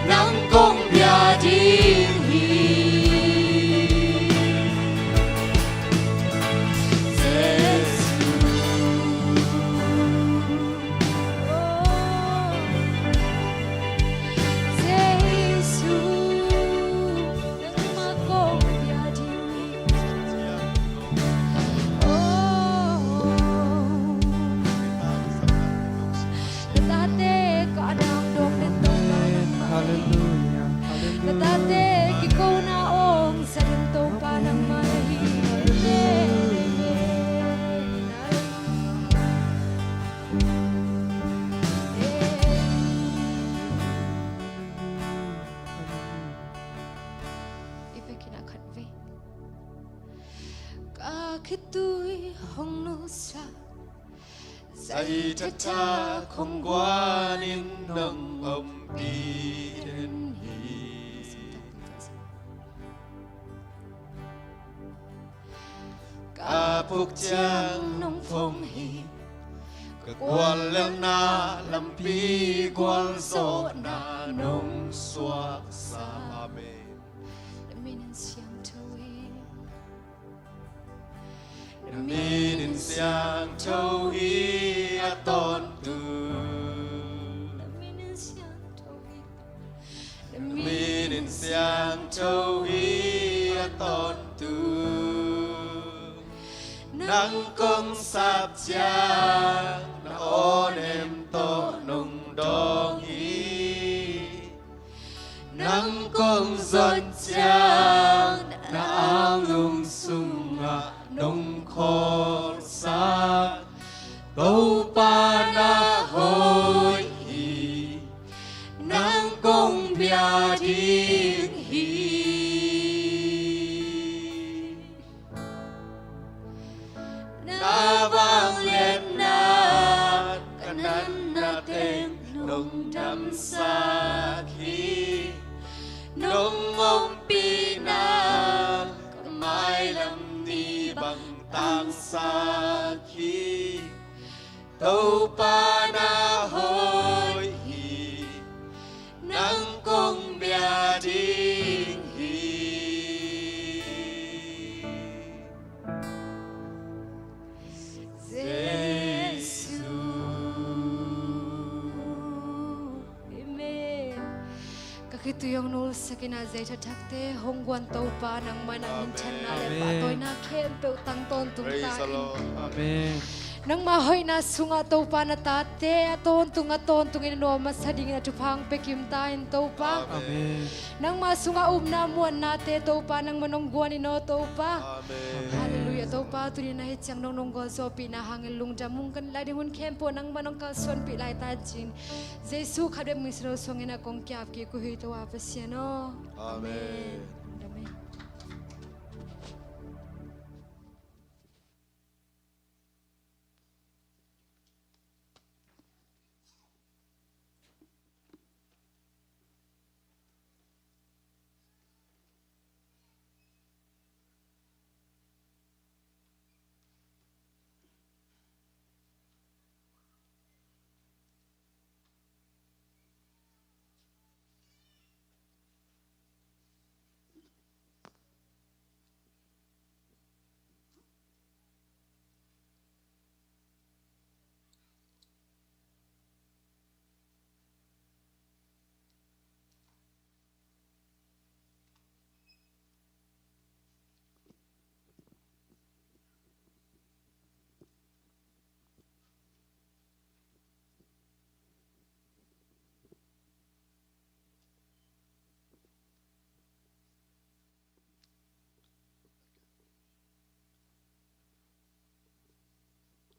nang kong bia ding Khitui hong nusia, zai thathak hong guanin nong ompih den hi. Ka puk ciang nong phong hi, ka guallelhna lampi gualzawhna nong suaksa. Amen. Na min in siangtho hi. Na min in siangtho hi a tawntung. Na min in siangtho hi. Na min in siangtho hi a tawntung. Nang kong sap ciang na awnem tawh nong dawng hi. Nang kong zon ciang na anglung sungah nong khawlsak. Topa na hoih hi, nang kong bia ding hi. Na vangliatna ka natna teng nong damsak hi. Nong ompihna ka mailam ni bang tangsak hi. Topa na hoih hi, nang kong bia ding hi. Jesu. Amen. Ka khitui hong nulsak in a, zai thathakte hong guan Topa, nangmah na minthanna le pahtawina khempeuh tang tawntung ta in. Amen. Nangmah hoihna sungah Topa na tate a tawntung a tawntung in a nuam masa dingin a thupha hong pia kim ta in Topa. Amen. Nangmah sungah upna muannate Topa nangmah nong guan in aw Topa. Amen. Halleluiah. Topa, tuni na hih ciang nong nong gualzawhpihna hangin lungdam hong kan lai ding hun khempeuh nangmah nong kalsuanpih lai ta in cin. Jesu khat bek min suang in a kong ki-ap kik uh hi Topa Pasian aw. Amen. Amen.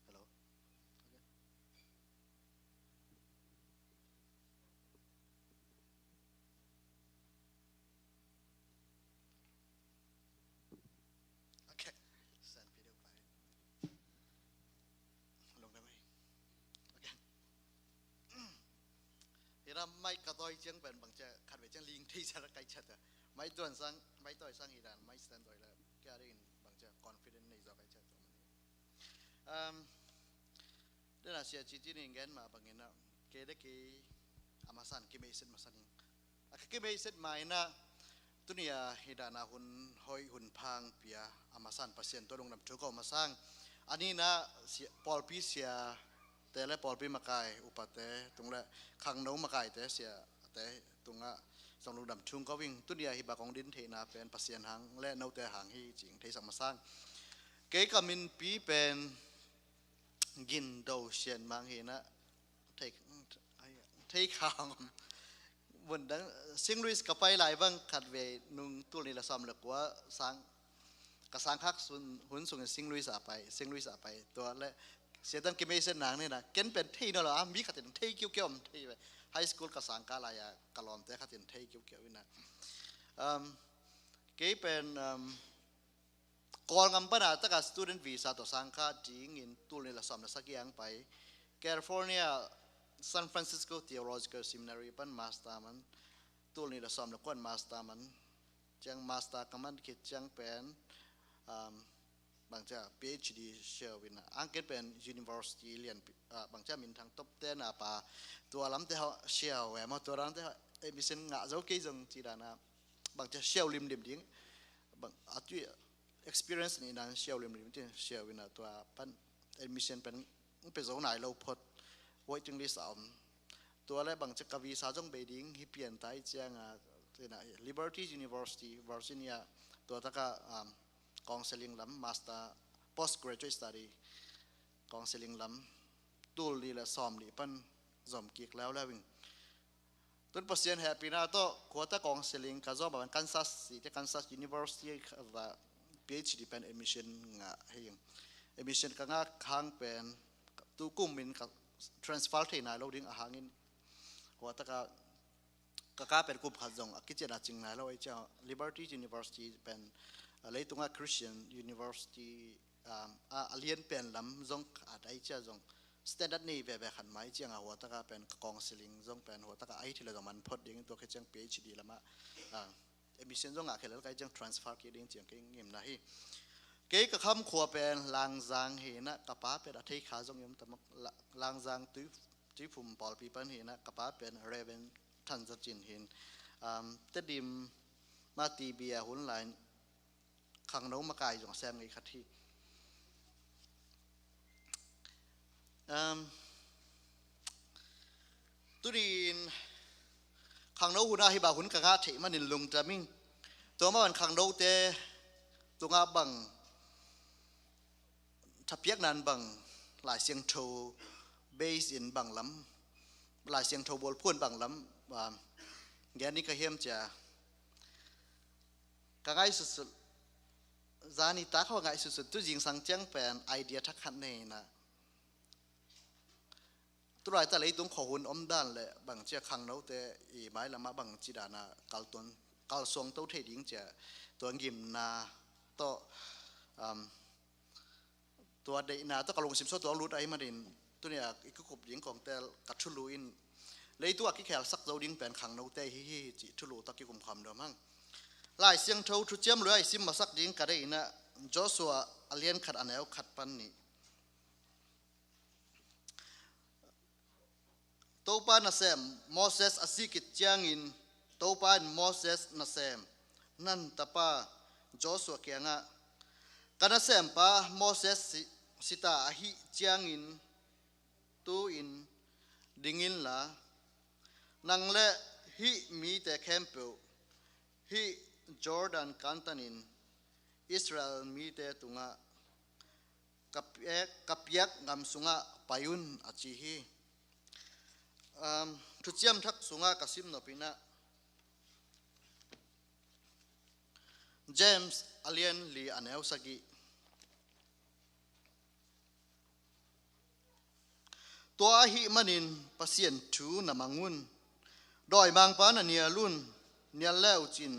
Hello. Okay. Okay. San video pai. Lungdam ei. Okay. Hi ram mai ka tawi ciang pen bangcia khat ve ciang ling thei cia kai cia ta. Mai tuan sang, mai tawi sang hi dan, mai stand tawi la. Kia ding bangcia confident nei zaw kai cia ta. Um, dena sia ci ci ni ngen ma bangin a, kei le kei a masan kimeiset masan ing. A ka kimeiset ma ina, tuni a hi dana hun hoih hun phang pia a masan Pasian tua lungdam thu ko masang. A nina sia, pawlpi siate le pawlpi makai upate tung le khangno makaite siate tungah zong lungdam thu ko ing. Tuni a hi bak hong din theihna pen Pasian hang le note hang hi cing theisak masang. Kei ka minpi pen Gin Do Sian Mang hi na, thei, thei khang. Mun dang Sing Louis ka pai lai bang khat ve nung tul ni la sam le kua sang, ka sang khak sun, hun sung Sing Louis a pai, Sing Louis a pai. Tua le sia tang kimei sen nang ni na, ken pen thei no la, mi khat in thei kiu kiu om thei ve. High school ka sang ka lai a, ka lawmte khat in thei kiu kiu ina. Um, kei pen, um, Kawlgam pana taka student visa tawh sang kha dingin tul nih le sawm le sagih ang pai. California San Francisco Theological Seminary pan master man, tul nih le sawm le kuan master man. Ciang master ka man khit ciang pen, um, bangcia PhD siau in a, ang ken pen university lian, uh, bangcia minthang top ten a pa, tua lamte hawh siau e maw, tua lamte hawh admission ngah zo kei zong ci dan a, bangcia siau limlim ding, bang a tui experience nih dan siau limlim ti siau in a, tua pan admission pen pe zo nai lo phot, waiting list a om. Tua le bangcia ka visa zong bei ding hi pian tai ciang a, tina Liberty University Virginia, tua taka, um, counseling lam, master, postgraduate study counseling lam, tul nih le sawm nih pan zom kik leuleu ing. Tun Pasian hehpihna tawh khuata counseling ka zom a, Kansas City, Kansas University kha va PhD pen admission ngah hi ing. Admission ka ngah hang pen tu kum in ka transfer thei nai lo ding a hangin, khuata ka, ka ka pen kum khat zong a kician a cing nai lo, ei cia Liberty University pen, a, leitunga Christian University, um, a, a lian pen lam zong a dai cia zong standard nei veve khat mai ciang a, hua taka pen ka counseling zong pen hua taka a hi thei le zong man phot ding, tua khe ciang PhD lama, a, admission zong a khe lel kai ciang transfer kik ding ciang kei ngimna hi. Kei ka kham khua pen Langzang hi na, ka pa pen a thei kha zong i om tam, La-, Langzang tui, Tuiphum pawlpi pan hi na, ka pa pen Reverend Than Za Cin hin, um, Tedim ma T B a hun lai khangno makai zong a sem ngei khat hi. Um, tunin khangno hun a hi ba hun ka ngah theih manin lungdam ing. Tua ma ban khangnote tunga bang thapiakna in bang Lai Siangtho base in bang lam, Lai Siangtho bualphuan bang lam, um, gen ni ka hiam cia ka ngaihsutsut, zani tak haw ngaihsutsut tu zingsang ciang pen idea thak khat nei na. Tulai ta leitung khuahun om dan le bangcia khangnote i mai lama bangci dana kaltuan, kalsuang to thei ding cia tua ngimna tawh, um, tua deihna tawh ka lungsim sua tua lut ahi manin, tunia i kikup ding kongtel ka thulu in leitung a kikhel sak zo ding pen khangnote hi hi ci thulu tawh kikum kham dom hang. Lai Siangtho thuciam lui a i sim masak ding ka deihna Joshua a lian khat a neu khat pan nih. Topa nasem Moses a sikit ciangin Topa in Moses nasem Nun tapa Joshua kiangah, ka nasempa Moses si, sita ahi ciangin tu-in dingin la, nang le hih mite khempeuh hih Jordan kantanin Israel mite tungah ka piak, ka piak ngam sungah pai un a ci hi. Um, thuciam thak sungah ka sim nopinah James a lian li a neu sagih. Tua ahih manin Pasian thu na mang un, dawimangpa na nial un, nial leucin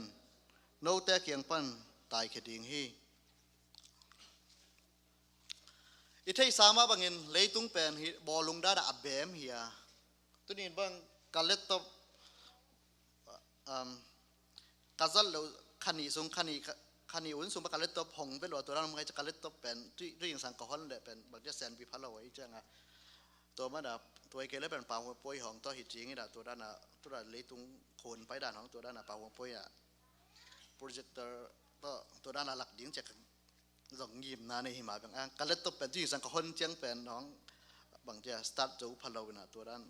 note kiang pan taikhia ding hi. I theihsa mah bangin leitung pen hi bawlung dana a bem hi a. Tunin bang ka laptop, um, ka zat lo khani sung khani, khani un sung ba ka laptop hong ve lo a, tua dan mah ka laptop pen tui, tui insang ka hon le pen bang cia senpi pha lo a i cianga. Tua mana tua i kei le pen pau poi hong tua hi cing i da tua dana tua dan leitung khun pai dan hong tua dana pau poi a projector tua, tua dana lak ding cia zong ngimna nei hi mah bang ang. Ka laptop pen tu insang ka hon ciang pen hong bang cia start zo pha lo ina tua dan,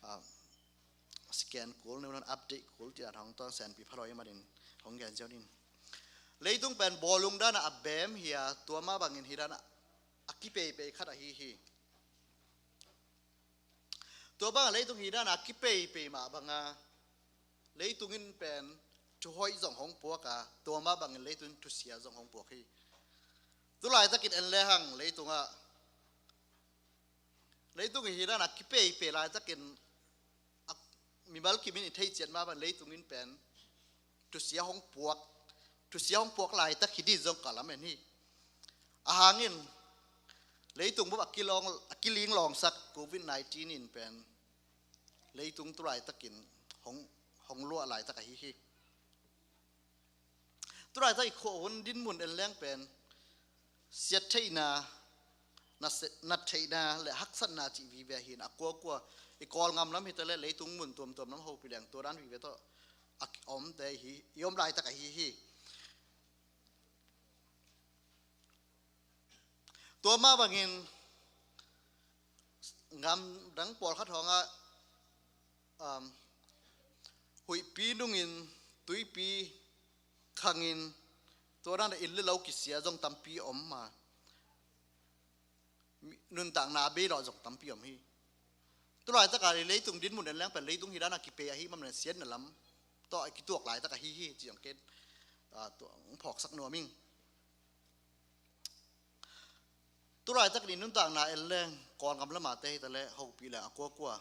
ah, scan kul, neu nan update kul tia hong tua senpi pha lo i manin hong gen ziau nin. Leitung pen bawlung dana a bem hi a, tua mah bangin hi dana a kipeipei khat ahi hi. Tua banga leitung hi dana kipeipei mah banga leitung in pen thuhoih zong hong puak a, tua mah bangin leitung in thusia zong hong puak hi. Tulaitakin en lehang leitunga, leitung hi dana kipeipei laitakin a, mimal kimin i theih ciat mah bang leitung in pen thusia hong puak, thusia hong puak laitak hi di zong ka lam en hi. Ahang in leitung bup a kilawng, a kilinglawngsak covid nineteen in pen leitung tu laitakin hong, hong luah laitak ahi hi. Tu laitak i khuahun dinmun en leng pen siat theihna, na se-, na theihna le haksatna cih vive hi in a kuakua i Kawlgam lam hi ta le leitung mun tuamtuam lam hopih leng tua dan vive tawh a ki-, omte hi, i om laitak ahi hi. Tua mah bangin gam dang pawlkhat hawngah, um, huihpi nungin, tuipi khangin, tua dan a inn le lo kisia zong tampi om a, mi-, nuntakna a bei lawh zong tampi om hi. Tu laitak a leitung dinmun en leng pen leitung hi dan a kipei ahi mah manin siatna lam tawh a kituak laitak ahi hi, ci zong ken, ah, tua hong phawksak nuam ing. Tu laitakin i nuntakna en leng Kawlgam lam a te hi ta le hopih leng a kuakua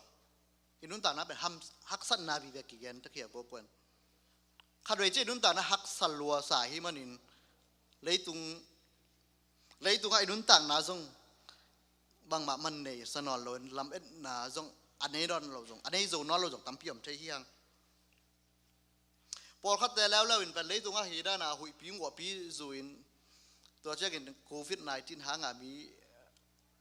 i nuntakna pen ham-, haksatna vive kigen tak hi a kuakua in. Khatvei ciang i nuntakna haksa luasa ahi manin leitung, leitungah i nuntakna zong bangmah man nei sa nawn lo in, lametna zong a nei nawn lo zong, a nei zo nawn lo zong tampi om thei hi hang. Pawlkhatte leuleu in pen leitungah hi dan a huihpi nguahpi zu in, tua ciangin covid nineteen hang a mi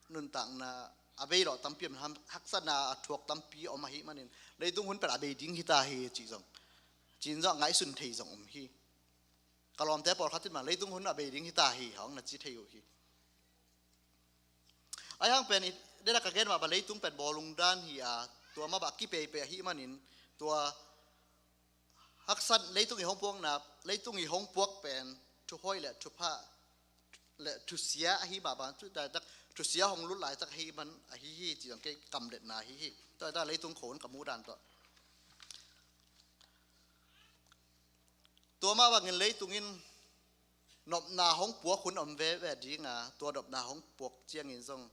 nuntakna a bei lawh tampi om, ham-, haksatna a thuak tampi om ahi manin leitung hun pen a bei ding hi ta hi, ci zong, ci-in zong a ngaihsun thei zong om hi. Ka lawmte pawlkhat in mah leitung hun a bei ding hi ta hi hong na ci thei uh hi. Ahi hang pen i, dena ka gen mah bang leitung pen bawlung dan hi a, tua mah bang a kipeipei ahi manin tua haksat, leitung i hong puakna, leitung i hong puak pen thuhoih le thuphah le thusia ahi mah bang, tu laitak thusia hong lut laitak ahi man ahi hi, ci zong kei kamletna ahi hi. Tua laitak leitung khuahun ka muh dan tawh. Tua mah bangin leitung in nopna hong puak hun om veve ding a, tua nopna hong puak ciangin zong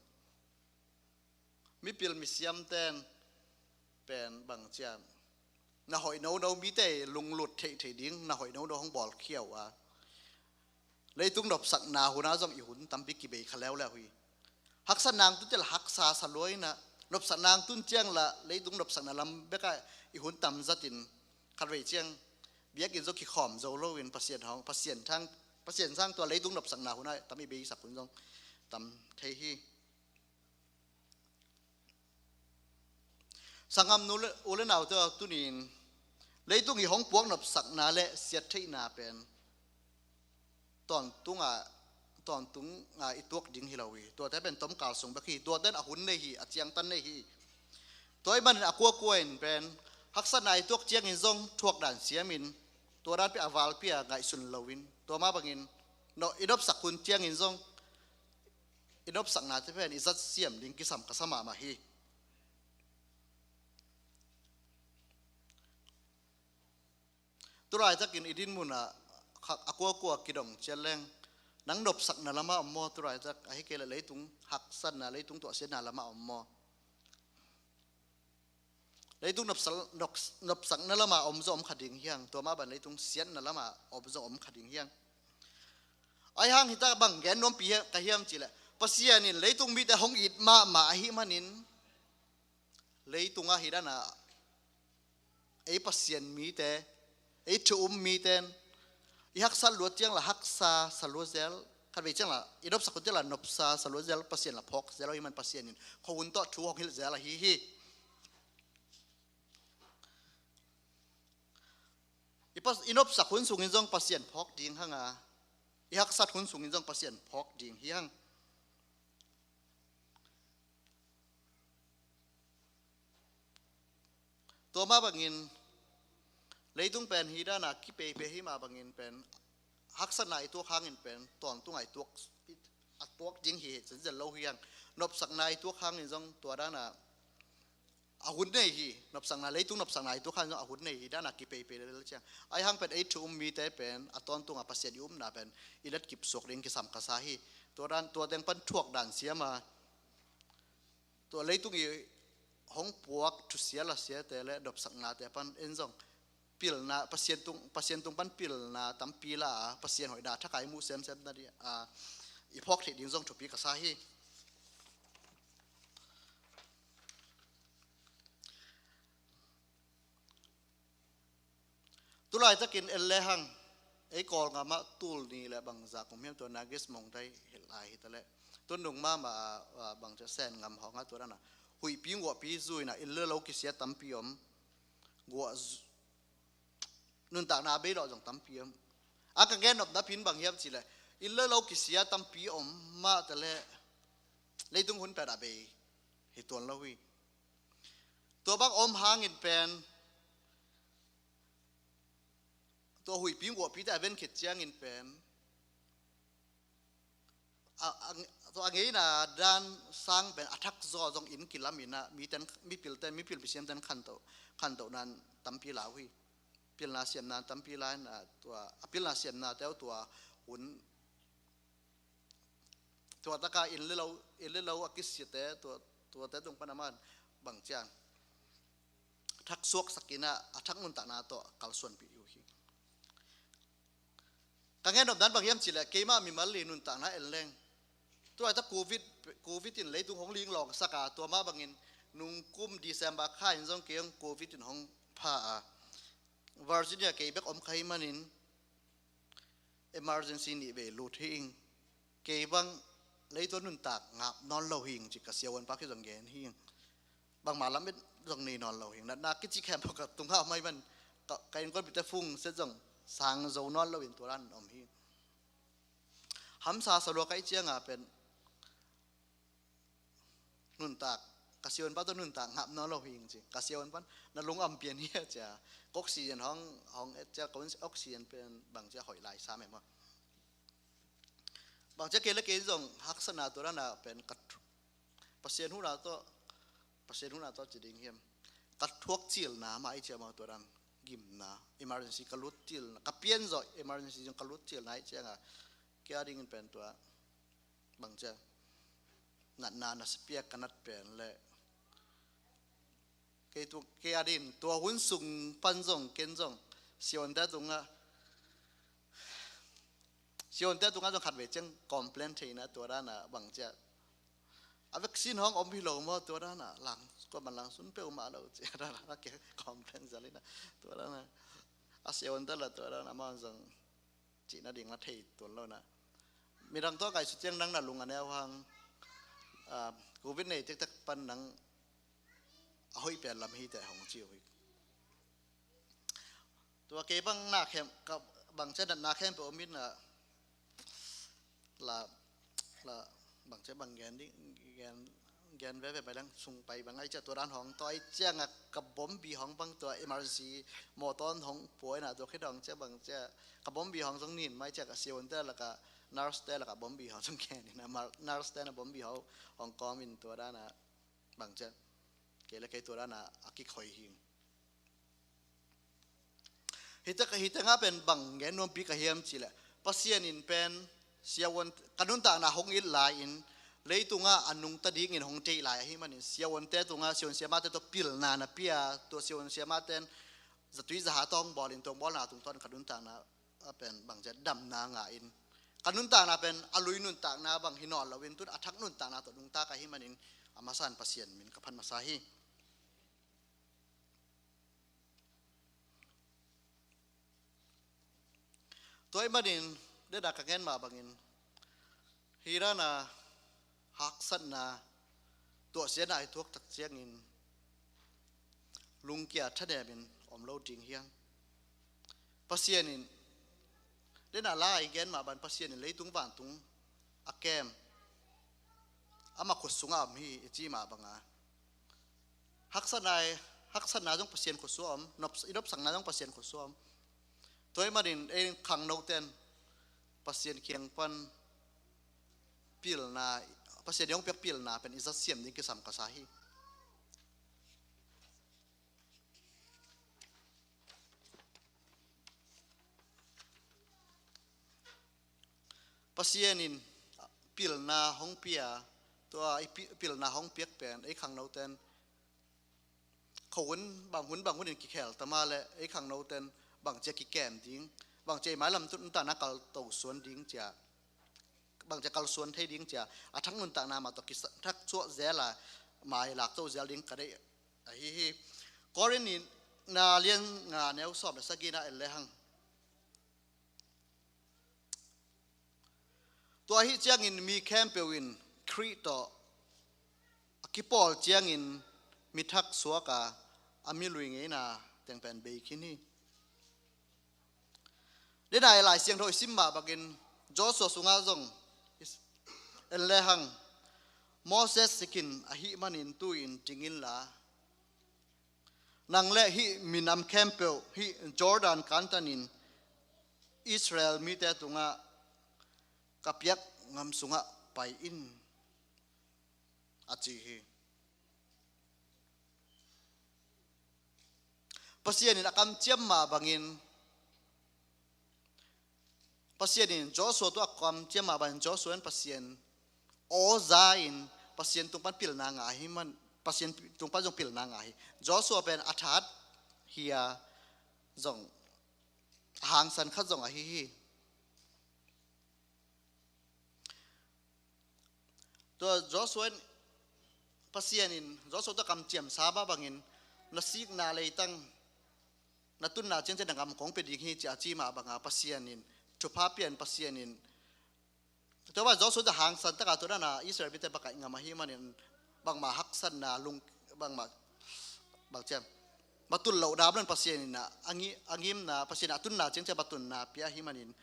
mipil misiamten pen bang ciang na hoih nono, mite lunglut theihtheih ding na hoih nono hong bawlkhia uh a, leitung nopsakna hun ah zong i hun tampi kibei kha leuleu hi. Haksatna hong tun ciang la haksa sa lua in a, nopsakna hong tun ciang la leitung nopsakna lam bekah i hun tam zatin, khatvei ciang biakinn zong kikhawm zo loin Pasian hong, Pasian thang, Pasian sang tua leitung nopsakna hun ah tam i beisak hun zong tam thei hi. Sanggam nu le, u le naute aw, tuni-in leitung i hong puak nopsakna le siattheihna pen tawntung a, tawntung a i tuak ding hi lo hi. Tuate pen tomkal sung bek hi. Tuate in a hun nei hi, a ciangtan nei hi. Tua ahih manin a kuakua in pen haksatna i tuak ciangin zong thuak dan siamin tua dan pen a valpi a ngaihsun loin, tua mah bangin no, i nopsak hun ciangin zong i nopsaknate pen i zat siam ding kisam ka sa mahmah hi. Tu laitakin i dinmun ah kha-, a kuakua kidong ciat leng, nang nopsakna lamah om maw? Tu laitak ahih kei leh leitung haksatna, leitung tuahsiatna lamah om maw? Leitung nopsa-, noks-, nopsakna lamah om zong om kha ding hi hang, tua mah bang leitung siatna lamah om zong om kha ding hi hang. Ahi hang hita bang gen nuampi hi-, ka hiam cih leh, Pasian in leitung mite hong it mahmah ahih manin, leitungah hi dan a ei Pasian mite, ei thu um mite in i haksat luat ciang la haksa sa lua zel, khatvei ciang la i nopsak hun ciang la nopsa sa lua zel, Pasian la phawk zel lo hi man, Pasian in khuahun tawh thu hong hilh zel ahi hi. I pas-, i nopsak hun sungin zong Pasian phawk ding hang a, i haksat hun sungin zong Pasian phawk ding hi hang. Tua mah bangin leitung pen hi dan a kipeipei hi mah bangin pen haksatna i tuak hangin pen tawntung a i tuak, a tuak ding hi, hi zenzen lo hi hang. Nopsakna i tuak hangin zong tua dan a a hun nei hi, nopsakna, leitung nopsakna i tuak hangin zong a hun nei hi dan a kipeipei lel ciang. Ahi hang pen ei thu um mite pen a tawntung a Pasian i upna pen i letkip suak ding kisam ka sa hi. Tua dan, tua teng pan thuak dan siam a, tua leitung i hong puak thusia lasiate le nopsaknate pan en zong pilna, Pasian tung, Pasian tung pan pilna tampi la a, Pasian hoihna thakai muh semsem na ding a, i phawk theih ding zong thupi ka sa hi. Tulaitakin en le hang, ei Kawlngam ah tul nih le bangzah kum hiam tua Nagis Mongtai hilh lai hi ta leh, tun nung mahmah ah, ah, bangzah Sen ngam hawng ah tua dan a huihpi guahpi zui in ah inn le lo kisia tampi om, guah zu-, nuntakna a bei lawh zong tampi om. A ka gen nopna pen bang hiam cih leh, inn le lo kisia tampi om mah ta leh leitung hun pen a bei hi tuan lo hi. Tua bang om hangin pen, tua huihpi guahpite a ven khit ciangin pen, a, a, tua a ngeina dan sang pen a thak zaw zong inn kilam in ah, mi ten, mipil ten, mipil misiam ten khantoh, khantoh nan tampi la uh hi. Pilna siamna tampi la in ah, tua, a pilna siamnate uh tua hun, tua taka inn le lo, inn le lo a kisiate, tua, tuate tung pan a man bang ciang thak suaksak in ah, a thak nuntakna tawh kalsuanpih uh hi. Ka gen nop dan bang hiam cih leh, keimah mimal li nuntakna en leng, tua ta covid, covid in leitung hong linglawng sak a, tua mah bangin nung kum December kha in zong kei hong covid in hong pha a, Virginia kei bek om ka hih manin emergency nih vei lut hi ing. Kei bang leitung nuntak ngap nawn lo hi ing ci ka siavuanpa kiang zong gen hi ing. Bangmah lamet zong nei nawn lo hi ing. Natna kici khempeuh ka tungah om ahih man, ka, ka innkuan pite fung set zong sang zo nawn lo in tua dan om hi. Hamsa sa lua ka hih ciang a pen nuntak, ka siavuanpa tawh nuntak ngap nawn lo hi ing ci. Ka siavuanpa in na lung a om pian hia ci a. Ka oxygen hong, hong et ci a, ka oxygen pen bang ci a hoih lai sam e maw. Bang ci a kei le kei zong haksatna tua dan a pen ka thu-, Pasian huhna tawh, Pasian huhna tawh ci ding hiam, ka thuak cilna mah ahih ciang maw tua dan gimna, emergency ka lut cilna, ka pian zawh emergency zong ka lut cilna ahih ciang a, kei a dingin pen tua bang ci a, natna na sa piak ka nat pen le, kei tu, kei a dingin tua hun sung pan zong ken zong siavuante tungah, siavuante tungah zong khatvei ciang complain theihna tua dan a bang ci a, a vaccine hong om hi lo maw tua dan a, lang, kuaman lang sun peuhmah lo ci a dan a, kei complain zel in ah tua dan a, a siavuante la tua dan a amau zong cihna ding la thei tuan lo in ah. Midang tawh ngaihsut ciang nang na lung a neu hang, ah, covid nei tektek pan nang a hoih pen lam hi teh hong ci uh hi. Tua kei bang na khem, ka bang ci a natna khempeuh om in ah, la, la, bang ci a bang gen ding, gen, gen veve mai lang sung pai bang ahih ciang tua dan hong, tua ahih ciang a ka bombi hong bang tua emergency mawtaw hong pua in ah tua khit hong ci a bang ci a ka bombi hong zong nin mai ci a ka siavuante lak a nurse te lak a bombi hong zong gen in ah, mar-, nurse te na bombi hong, hong kawm in tua dan a bang ci a kei le kei tua dan a a kikhoi hi ing. Hita, hita nga pen bang gen nuampi ka hiam cih leh, Pasian in pen siavuan, ka nuntakna hong it lai-in, leitungah a nungta dingin hong deih lai ahih manin, siavuante tungah, siavuan siamahte tawh pilna na pia, tua siavuan siamahte in zatui zaha tawh hong bawl in, tua hong bawlna tungtawn ka nuntakna a pen bang ci a damna ngah in, ka nuntakna pen a lui nuntakna bang hi nawn lo in, tun a thak nuntakna tawh nungta ka hih manin, a masa in Pasian min ka phat masa hi. Tua ahih manin, deda ka gen mah bangin, hih dan a haksatna, tuahsiatna i thuak tak ciangin, lungkia thanemin om lo ding hi hang. Pasian in, dena la i gen mah bang Pasian in leitung vantung a kem, ama khut sungah om hi i ci mah bang a, haksatna, haksatna zong Pasian khut sungah om, nop, i nopsakna zong Pasian khut sungah om. Tua ahih manin ei khangnote in Pasian kiang pan pilna, Pasian i hong piak pilna pen i zat siam ding kisam ka sa hi. Pasian in pilna hong pia, tua i pi-, pilna hong piak pen ei khangnote in khuahun, bang hun, bang hun in kikhel ta mah leh ei khangnote in bangci a kikem ding, bangci a i mailam tun ta na kalto suan ding ci a bangci a kalsuan thei ding cia a thak nuntakna mah tawh kisa-, thak suah zel a mai lak zo zel ding ka deih ahi hi. Korin nihna lian nga neu sawm le sagihna en le hang. Tua ahi ciangin mi khempeuh in Khrih tawh a kipawl ciangin mi thak suak a, a mi lui ngeina teng pen bei khin hi. Denai Lai Siangtho i sim mah bangin Joshua sungah zong i s-, en le hang, Moses sikin ahih manin tu-in ding inla, nang le hih minam khempeuh, hih Jordan kantanin Israel mite tungah ka piak ngam sungah pai in, a ci hi. Pasian in a kamciam mah bangin, Pasian in Joshua tungah a kamciam mah bangin Joshua in Pasian aw za in Pasian tung pan pilna ngah hi man, Pasian tung pan zong pilna ngah hi. Joshua pen a that hi a, zong a hangsan khat zong ahi hi. Tua Joshua in, Pasian in Joshua tawh kamciam sa mah bangin, na sikna leitang, na tunna ciangciang na ngam kong pia ding hi, ci a ci mah banga Pasian in thupha pian, Pasian in, tua bang Joshua tawh hangsan taka tua dana Israel mite bakaih ngam ahih manin bangmah haksatna lung, bangmah, bang ciam, matul loh dam lon Pasian in a, a ngi-, a ngimna, Pasian a tunna ciangciang matunna pia ahih manin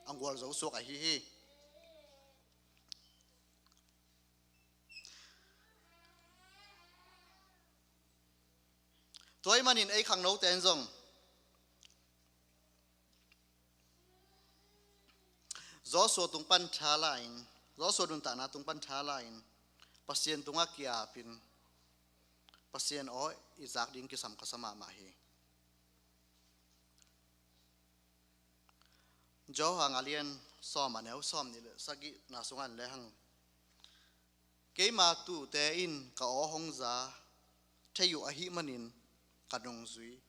a gualzo suak ahi hi. Tua ahih manin ei khangnote in zong Joshua tung pan tha la-in, Joshua nuntakna tung pan tha la-in, Pasian tungah kiapin, Pasian aw i zak ding kisam ka sa mahmah hi. Johan a lian sawm a neu sawmnih le sagihna sungah en le hang. Keima tuute in ka aw hong za thei uh ahih manin ka nungzui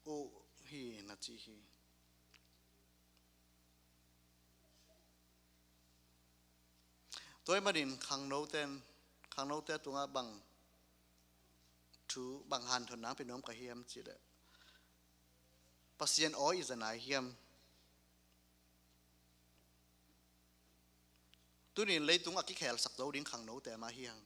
uh hi, na ci hi. Tua ahih manin khangnote in, khangnote tungah bang thu, bang hanthotna hong pia nuam ka hiam cih leh, Pasian aw i za nai hiam? Tuni in leitung a kikhelsak zo ding khangnote mah hi hang.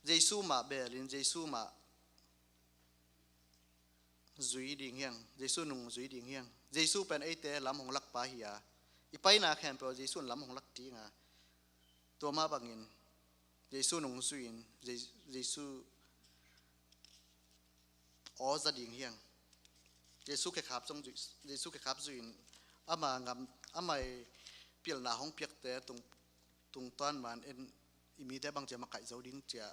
Jesu mah belin, Jesu mah zui ding hi hang, Jesu nung zui ding hi hang. Jesu pen eite lam hong lakpa hi a, i paina khempeuh Jesu in lam hong lak ding a, tua mah bangin Jesu nung zui-in, Je-, Jesu aw za ding hi hang. Jesu khekhap zong zui, Jesu khekhap zui-in ama ngam, ama i pilna hong piakte tung, tungtawn man en i mite bang cia makaih zo ding cia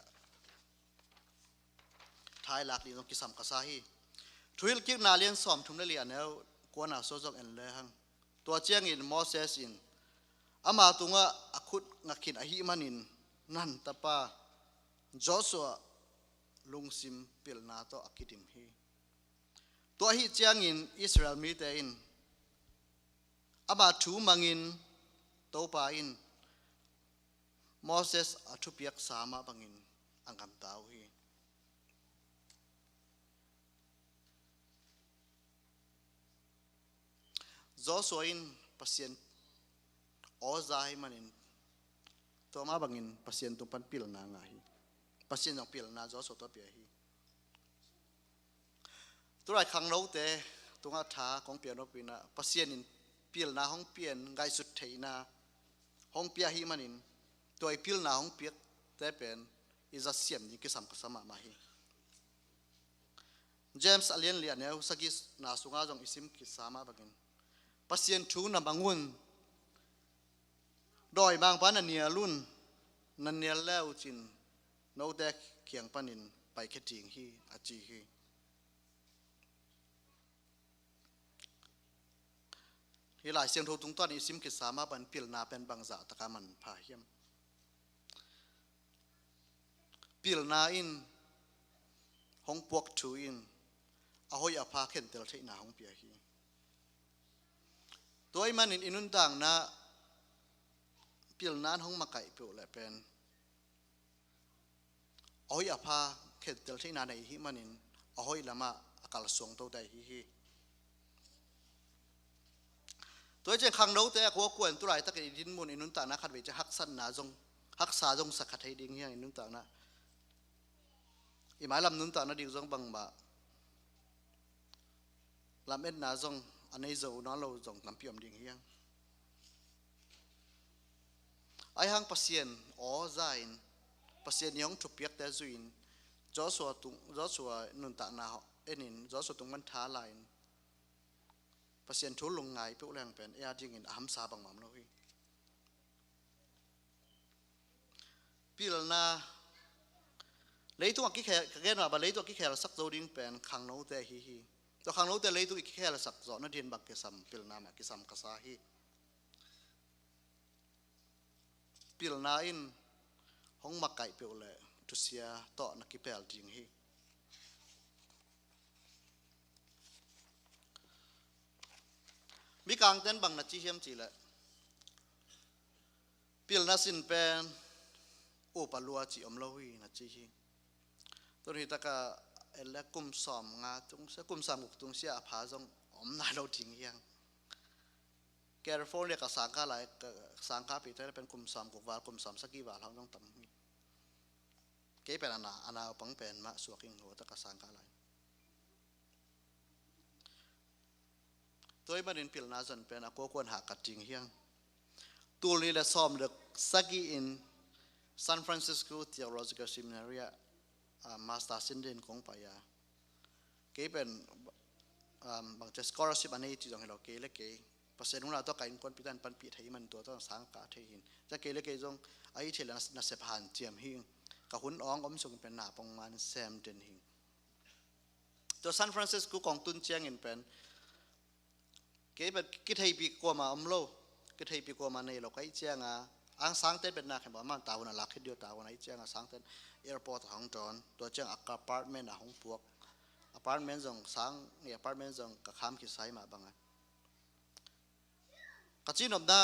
thailak ding zong kisam ka sa hi. Thuhilhkikna lian sawmthum le li a neu kuana sua zong en le hang. Tua ciangin Moses in ama tungah a khut nga khin ahih manin Nun tapa Joshua lungsim pilna tawh a kidim hi. Tua ahih ciangin Israel mite in ama thu mangin Topa in Moses a thupiak sa mah bangin a gamta uh hi. Joshua in Pasian aw za ahih manin tua mah bangin Pasian tung pan pilna ngah hi. Pasian zong pilna Joshua tawh pia hi. Tulai khangnote tungah tha kong pia nop in ah, Pasian in pilna hong pia in, ngaihsut theihna hong pia ahih manin, tua i pilna hong piakte pen i zat siam ding kisam ka sa mahmah hi. James a lian li a neu sagihna sungah zong i sim kisa mah bangin, Pasian thu na mang un, dawimangpa na nial un, na nial le uh cin note kiang panin paikhia ding hi, a ci hi. Hih Lai Siangtho tungtawn i sim kisa mah bangin pilna pen bangzah taka manpha hiam? Pilna in hong puak thu in a hoih a pha khentel theihna hong pia hi. Tua ahih manin i nuntakna pilna in hong makaih peuh leh pen a hoih a pha khentel theihna nei ahih manin a hoih lamah a kalsuang tote ahi hi. Tua hi ciang khangnote a kuakuan tu laitakin i dinmun i nuntakna khatvei ciang haksatna zong, haksa zong sa kha thei ding hi hang. I nuntakna, i mailam nuntakna ding zong bangmah lametna zong a nei zo nawn lo zong tampi om ding hi hang. Ahi hang Pasian aw za-in, Pasian i hong thupiakte zui-in, Joshua tung, Joshua nuntakna enin, Joshua tung pan tha la-in, Pasian thu lungngai peuh leng pen ei a dingin a hamsa bangmah om lo hi. Pilna, leitung a kikhel, ka gen mah bang leitung a kikhelsak zo ding pen khangnote ahi hi. Tua khangnote leitung i kikhelsak zawh nading bang kisam, pilna mah kisam ka sa hi. Pilna in hong makaih peuh leh thusia tawh na kipel ding hi. Mikangten bang na ci hiam cih leh, pilna sin pen upa lua cih om lo hi na ci hi. Tun hi taka en leh kum sawm nga tung sia, kum sawm guk tung sia a pha zong om nai lo ding hi hang. California ka sangkah lai, ka sangkah pite pen kum sawm guk val, kum sawm sagih val hong zong tam hi. Kei pen a na, a naupang pen mah suak ing, hua taka sangkah lai. Tua ahih manin pilna zon pen a kuakuan hah ka ting hi hang. Tul nih leh sawm leh sagih in San Francisco Theological Seminary ah, ah, master sin dingin kong pai a. Kei pen, um, bangci scholarship a nei cih zong hi lo, kei leh kei Pasian hun a tawh ka innkuanpihte in panpih thei man tua tawh sang kah thei hi. Tua kei leh kei zong a hih theih leh na, nasep hanciam hi. Ka hun awng om sungin pen na pongman sem den hi. Tua San Francisco kong tun ciangin pen kei pen kitheihpih kuamah om lo, kitheihpih kuamah nei lo ka hih cianga, angsangte pen na khem bang, aman tavuan a lak khit ding uh, tavuan a hih cianga sangten airport ah hong dawn, tua ciang a ka apartment ah hong puak, apartment zong sang, apartment zong ka kham khit sa hi mah bang a. Ka cihnopna,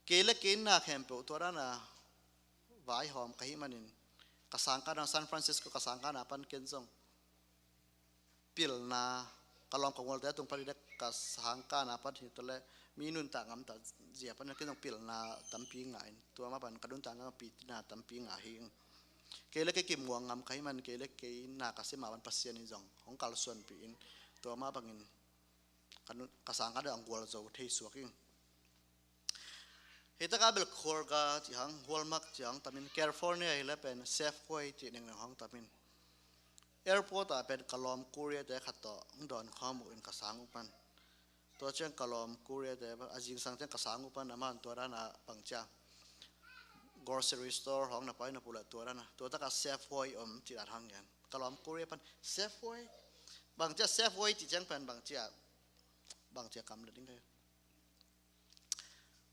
kei leh kei na khempeuh tua dan a vaihawm ka hih manin, ka sangkahna, San Francisco ka sangkahna pan ken zong pilna, ka lawm ka gualte tung pan hi leh ka sangkahna pan hi ta leh mi nuntak ngam ta zia pan ken zong pilna tampi ngah in, tua mah pan ka nuntak ngam pilna tampi ngah hi. Kei leh kei kimuang ngam ka hih man, kei leh kei na ka sim mah pan Pasian in zong hong kalsuanpih in, tua mah bangin ka nu-, ka sangkah deuh a gualzo thei suak ing. Hi taka bel khualga cih hang, hualmak cih hang tamin, California hi leh pen Safeway cih nengneng hong tamin. Airport ah pen ka lawm courier te khat tawh hong dawn khawm uh in ka sang uh pan. Tua ciang ka lawm courier te a zingsang ciang ka sang uh pan, aman tua dan a bangci a grocery store hong na pai na pu leh tua dan a, tua taka Safeway om cih dan hong gen. Ka lawm courier pan, Safeway. Bangci a Safeway cih ciang pen bangci a, bangci a kam le ding ka hi.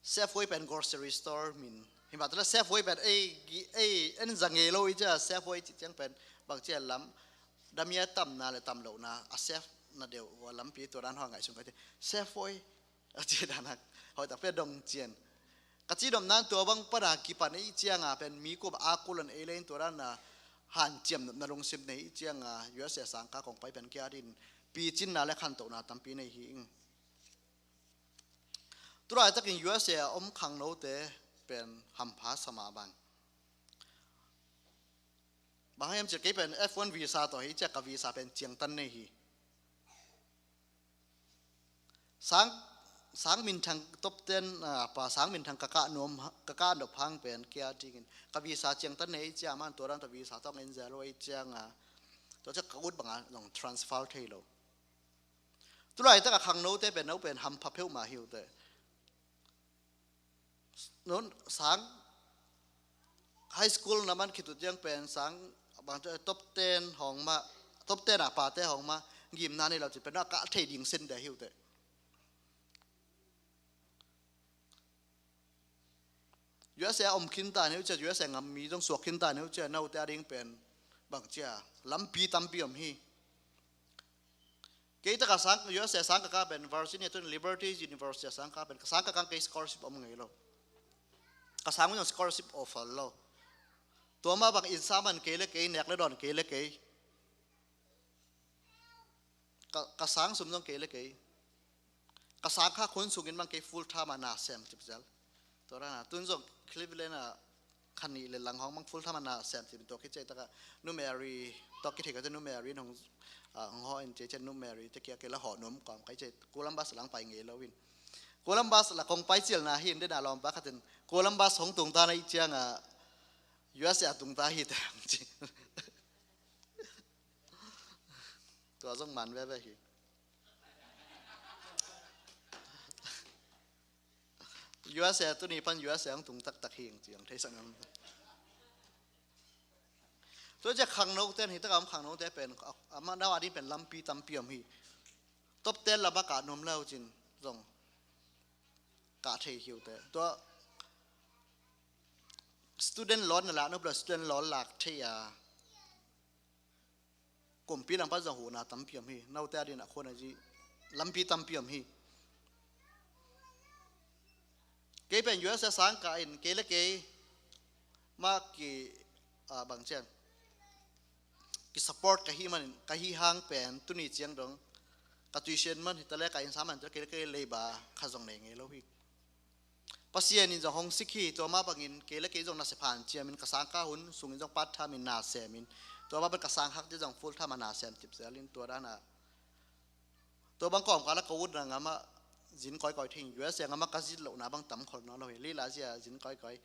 Safeway pen grocery store min hi mah ta leh, Safeway pen ei, ei, en za ngei lo i cia, Safeway cih ciang pen bangci a lam, damia tamna leh tam lohna a safe na deuh a lampi tua dan hong ngaihsun ka ci. Safeway a ci dan a hoih tak pen dong cian. Ka cihnopna in tua bang pan a kipan i cianga pen mi kuamah a kul an ei leh in tua dan a hanciam nopna lungsim nei i cianga U S A sangkah kong pai pen kei a dingin picinna leh khantohna tampi nei hi ing. Tu laitakin U S A a om khangnote pen hampha sa mah bang. Bang hiam cih leh kei pen F one visa tawh hi cia, ka visa pen ciangtan nei hi. Sang, sang minthang top ten, ah, pa sang minthang ka kah nuam, ka kah nop hang pen kei a dingin ka visa ciangtan nei cia, aman tua dan tawh visa tawh en zel lo i cianga, tua cia ka ut banga zong transfer thei lo. Tu laitak a khangnote pen no pen hampha peuhmah hi uh teh. Nun sang high school na man khit uh ciang pen sang bang top ten hong mah, top ten a pate hong mah, ngimna nei lo cih pen no a kah thei ding sen deh hi uh teh. U S A om khin ta ni uh cia, U S A ngam mi zong suak khin ta ni uh cia, note a ding pen bang cia lampi tampi om hi. Kei ta ka sang, U S A sang ka kah pen Virginia tun Liberty University a sang ka kah pen, ka sang ka kah kei scholarship om ngei lo. Ka sang un scholarship offer lo. Tua mah bang inn sahman kei le kei, nek le dawn kei le kei. Ka, ka sang sum zong kei le kei. Ka sang khak hun sungin bang kei full time a na sem cipzel. Tua dan a tun zong Cleveland a kha nih le lang hong bang full time a na sem cip, tua khit ciang taka Nu Mary, tua kithei ka ciang Nu Mary in hong, ah, hong hawh in, tua ciang Nu Mary te kia kei la hawh nuam kawm kai ciang Columbus lang pai ngei lo in. Columbus la kong pai cial na hi in, den a lawmpa khat in Columbus hong tung ta na i ciang a U S A tung ta hi ta hong ci. Tua zong man veve hi. U S A tuni pan U S A ang tung taktak hi ang ci ang theisak ngam. Tua ciang khangno ten hi taka om, khangno te pen, ama nau a ding pen lampi tampi om hi. Top ten lama kah nuam lo cin zong kah thei hi uh te. Tua student loan na lak nop lo, student loan lak thei a kumpi lam pan zong huhna tampi om hi. Note a ding a khuan a zi lampi tampi om hi. Kei pen U S A sang kah in kei le kei mah ki, ah, bang ciang ki support ka hih manin, ka hih hang pen tuni ciang dong ka tuition man hi ta le ka inn sahman hi ta le kei le kei leiba kha zong nei ngei lo hi. Pasian in zong hong sik hi, tua mah bangin kei le kei zong nasep hanciamin ka sang kah hun sungin zong part time in na semin, tua mah bang ka sang khak ciang zong full time a na sem cipzel in, tua dan a tua bang kawmkal a ka utna ngam ah zin kawikawi thei in, U S A ngam ah ka zin lohna bang tam khol nawn lo hi. Lila zia zin kawikawi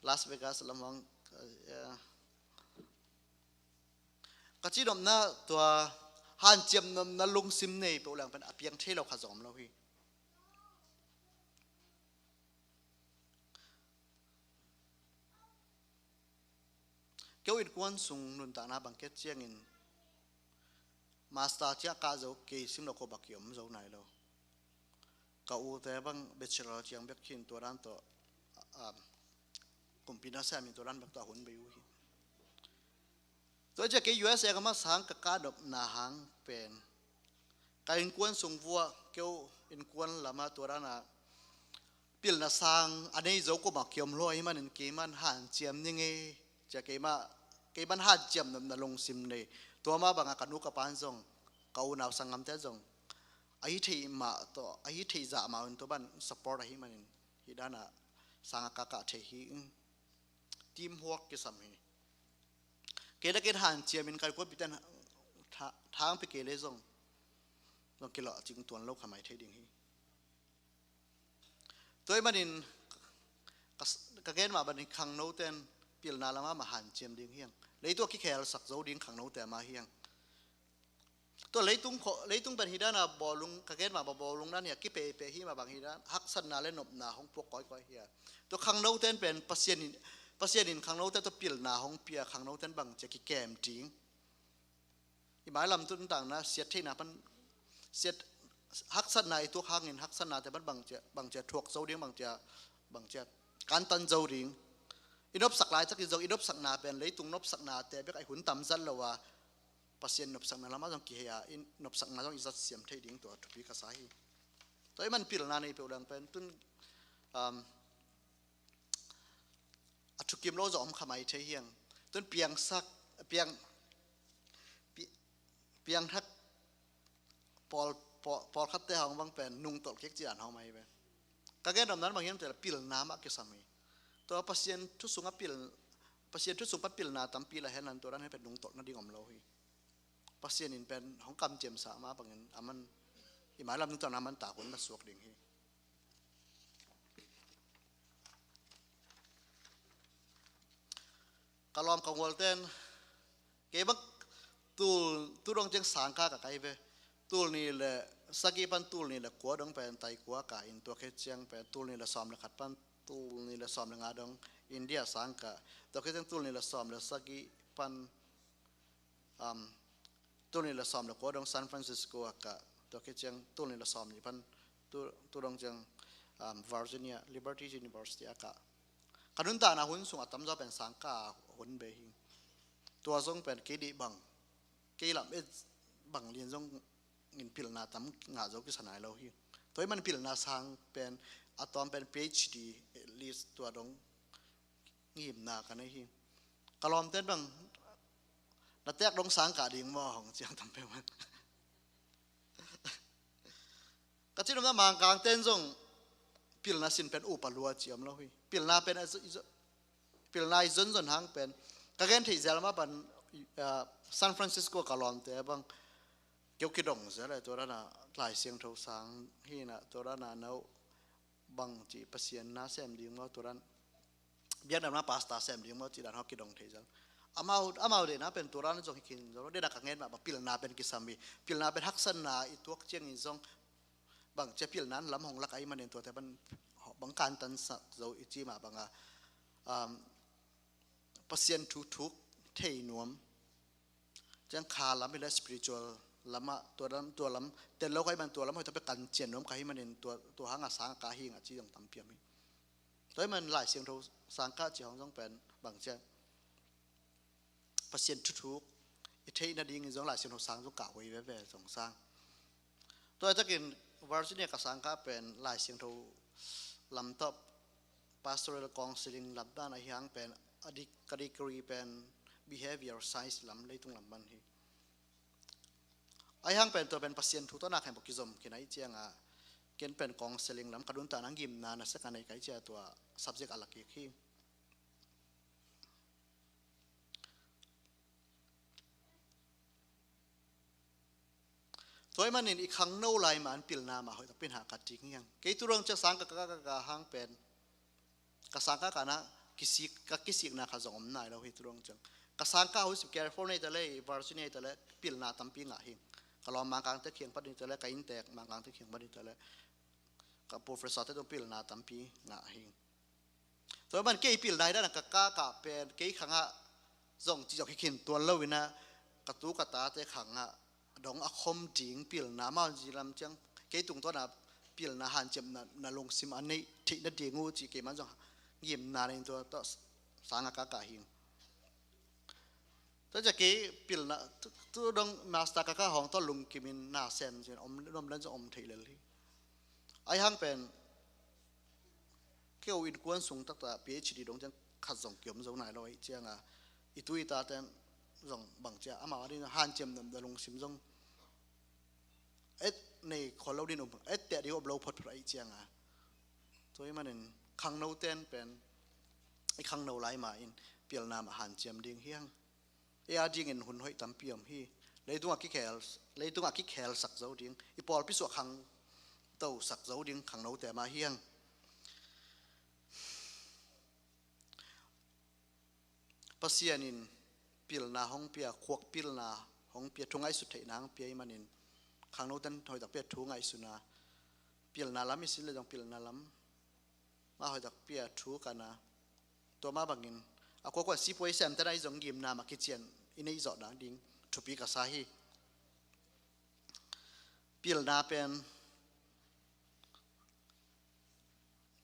Las Vegas lam hong, eh, ka ci nopna tua hanciam nopna lungsim nei peuh leng pen a piang thei lo kha zong om lo hi. Keu innkuan sung nuntakna bang kiat ciangin master ciah kah zo kei sim lo ko baki om zo nai lo. Ka ute bang bachelor ciang bek khin tua dan tawh, um, kumpi na siamin tua dan bek tawh a hun bei uh hi. Tua ciah kei U S A ka mah sang ka kah nopna hang pen ka innkuan sung vuah keu innkuan lamah tua dan a pilna sang a nei zo ko mah kiom lo ahi manin kei man hanciam ning e. Ciah kei mah, kei man hanciam nopna lungsim nei. Tua mah bangah ka nu ka pan zong, ka unau sanggamte zong ahi thei mah tawh, ahi thei zah mah un tua ban support ahi manin hi dan a sang a kah kah thei hi. Teamwork kisam hi. Kei le kei hanciamin ka innkuanpihte in tha-, thangpi kei le zong, zong kilawh cing tuan lo kha mai thei ding hi. Tua ahih manin ka, ka gen mah bangin khangnote in pilna lamah mah hanciam ding hi hang. Leitung a kikhelsak zo ding khangnote mah hi hang. Tua leitung kho-, leitung pen hi dan a bawlung, ka gen mah bang bawlung dan hi a kipeipei hi mah bang hi dan, haksatna le nopna hong puak kawikawi hi a. Tua khangnote in pen Pasian in, Pasian in khangnote tawh pilna hong pia, khangnote in bangci a kikem ding. I mailam nuntakna siat theihna pan, siat, haksatna i tuak hangin haksatnate pan bangci a, bangci a thuak zo ding, bangci a, bangci a kantan zo ding. I nopsak laitak in zong i nopsakna pen leitung nopsaknate bek a i hun tam zat lo a, Pasian nopsakna lamah zong kihei a, i nopsakna zong i zat siam thei ding tua thupi ka sa hi. Tua ahih man pilna nei peuh leng pen tun, um, a thukim lo zong om kha mai thei hi hang. Tun piangsak, piang, pi-, piangthak pawl, pawl, pawlkhatte hong bang pen nungtolh kik cian hong mai ve. Ka gen nopna bang hiam cih leh pilna mah kisam hi. Tua Pasian thu sungah pil, Pasian thu sung pan pilna tampi la hen la tua dan hen pen nungtolh nading om lo hi. Pasian in pen hong kamciamsak mah bangin aman i mailam nuntakna man tak hun na suak ding hi. Ka lawm ka ngualte in, kei bang tul, tu dong ciang sang kah ka kai ve. Tul nih le sagih pan tul nih le kua dong pen Taikua kah in, tua khit ciang pen tul nih le sawm le khat pan tul nih le sawm le nga dong India sang kah. Tua khit ciang tul nih le sawm le sagih pan, um, tul nih le sawm le kua dong San Francisco ah kah, tua khit ciang tul nih le sawm nih pan tu, tu dong ciang, um, Virginia Liberty University ah kah. Ka nuntakna hun sung a tamzaw pen sang kah hun bei hi. Tua zong pen kei dih bang, kei lam et bang lian zong in pilna tam ngah zo kisa nai lo hi. Tua ahih man pilna sang pen a tawm pen P H D, at least tua dong ngimna ka nei hi. Ka lawmte'n bang na tek dong sang kah ding maw hong ci a tam peuhmah. Ka cih nopna Mangkangte'n zong pilna sin pen upa lua ci om lo hi. Pilna pen a zo, i zo, pilna i zonzon hang pen ka gen theih zel mah bang, ah, San Francisco ka lawmte bang keu kidong zel e, tua dan a Lai Siangtho sang hi na, tua dan a no bang ci Pasian na sem ding maw, tua dan biakna pastor sem ding maw, ci dan hong kidong thei zel. Amau, amau deihna pen tua dan zong hi khin zo. Deihna ka ngen mah bang pilna pen kisam hi. Pilna pen haksatna i tuak ciangin zong bang ci a pilna lam hong lak ahih manin tuate bang, bang kantansak zo i ci mah bang a, um, Pasian thu thuk thei nuam. Ciang kha lam hi le spiritual lam ah, tua lam, tua lam tel lo ka hih man tua lam hoih tak pen kan cian nuam ka hih manin tua, tua hang a sang a kah hi ing a ci zong tampi om hi. Tua ahih man Lai Siangtho sang kah ci hong zong pen bang ci a Pasian thu thuk i theih nadingin zong Lai Siangtho sang zong kah huai veve zong sang. Tua ahih takin Virginia ka sang kah pen Lai Siangtho lam tawh pastoral counseling lam dan ahih hang pen a dik-, ka degree pen behavior science lam, leitung lam bang hi. Ahih hang pen tua pen Pasian thu tawh na khempeuh kizom khin ahih ciang a, ken pen counseling lam ka nuntakna ngimna nasia ka nei ka hih ciang tua subject a la kik hi. Tua ahih manin i khangno lai mah in pilna mah hoih tak pen hah ka ting hi hang. Kei tu dong ciang sang ka, ka, ka, ka hang pen ka sang kah kah na kisik, ka kisikna khat zong om nai lo hi tu dong ciang. Ka sang kah huai sim California hi ta leh, Virginia hi ta leh, pilna tampi ngah hi. Ka lawm Mangkangte kiang pan hi ta leh, ka inntek Mangkangte kiang pan hi ta leh, ka professor te tung pilna tampi ngah hi. Tua ahih man kei pilna hi dan a ka kah kah pen kei khang ah zong ci zong hi khin tuan lo in a, ka tu ka tate khang ah dong a khom ding pilna, amau zi lam ciang kei tungtawn a pilna hanciamna, na lungsim a neih theih nading uh ci kei man zong ngimna nei in tua tawh sang a kah kah hi. Tua ciang kei pilna tu, tu dong master ka kah hong tawh lungkim in na sem cin om, om dan zong om thei lel hi. Ahih hang pen keu innkuan sung taktak PhD dong ciang khat zong kiom zo nai lo ahih ciang a, i tu i tate'n zong bang ci a, amau a ding hanciamna lungsim zong et nei khol lo ding, um, et teh ding om lo photphot ahih ciang a. Tua ahih manin khangnote'n pen i khangno lai mah in pilna mah hanciam ding hi hang. Ei a dingin hun hoih tampi om hi. Leitung a kikhel, leitung a kikhelsak zo ding, i pawlpi sung a khangtosak zo ding khangnote mah hi hang. Pasian in pilna hong pia, khuak pilna hong pia, thu ngaihsut theihna hong pia ahih manin khangnote'n hoih tak pia thu ngaihsutna, pilna lam i sin leh zong pilna lam mah hoih tak pia thu ka na. Tua mah bangin a kuakua sipuai semte'n a i zong ngimna mah kician i neih zawh nading thupi ka sa hi. Pilna pen,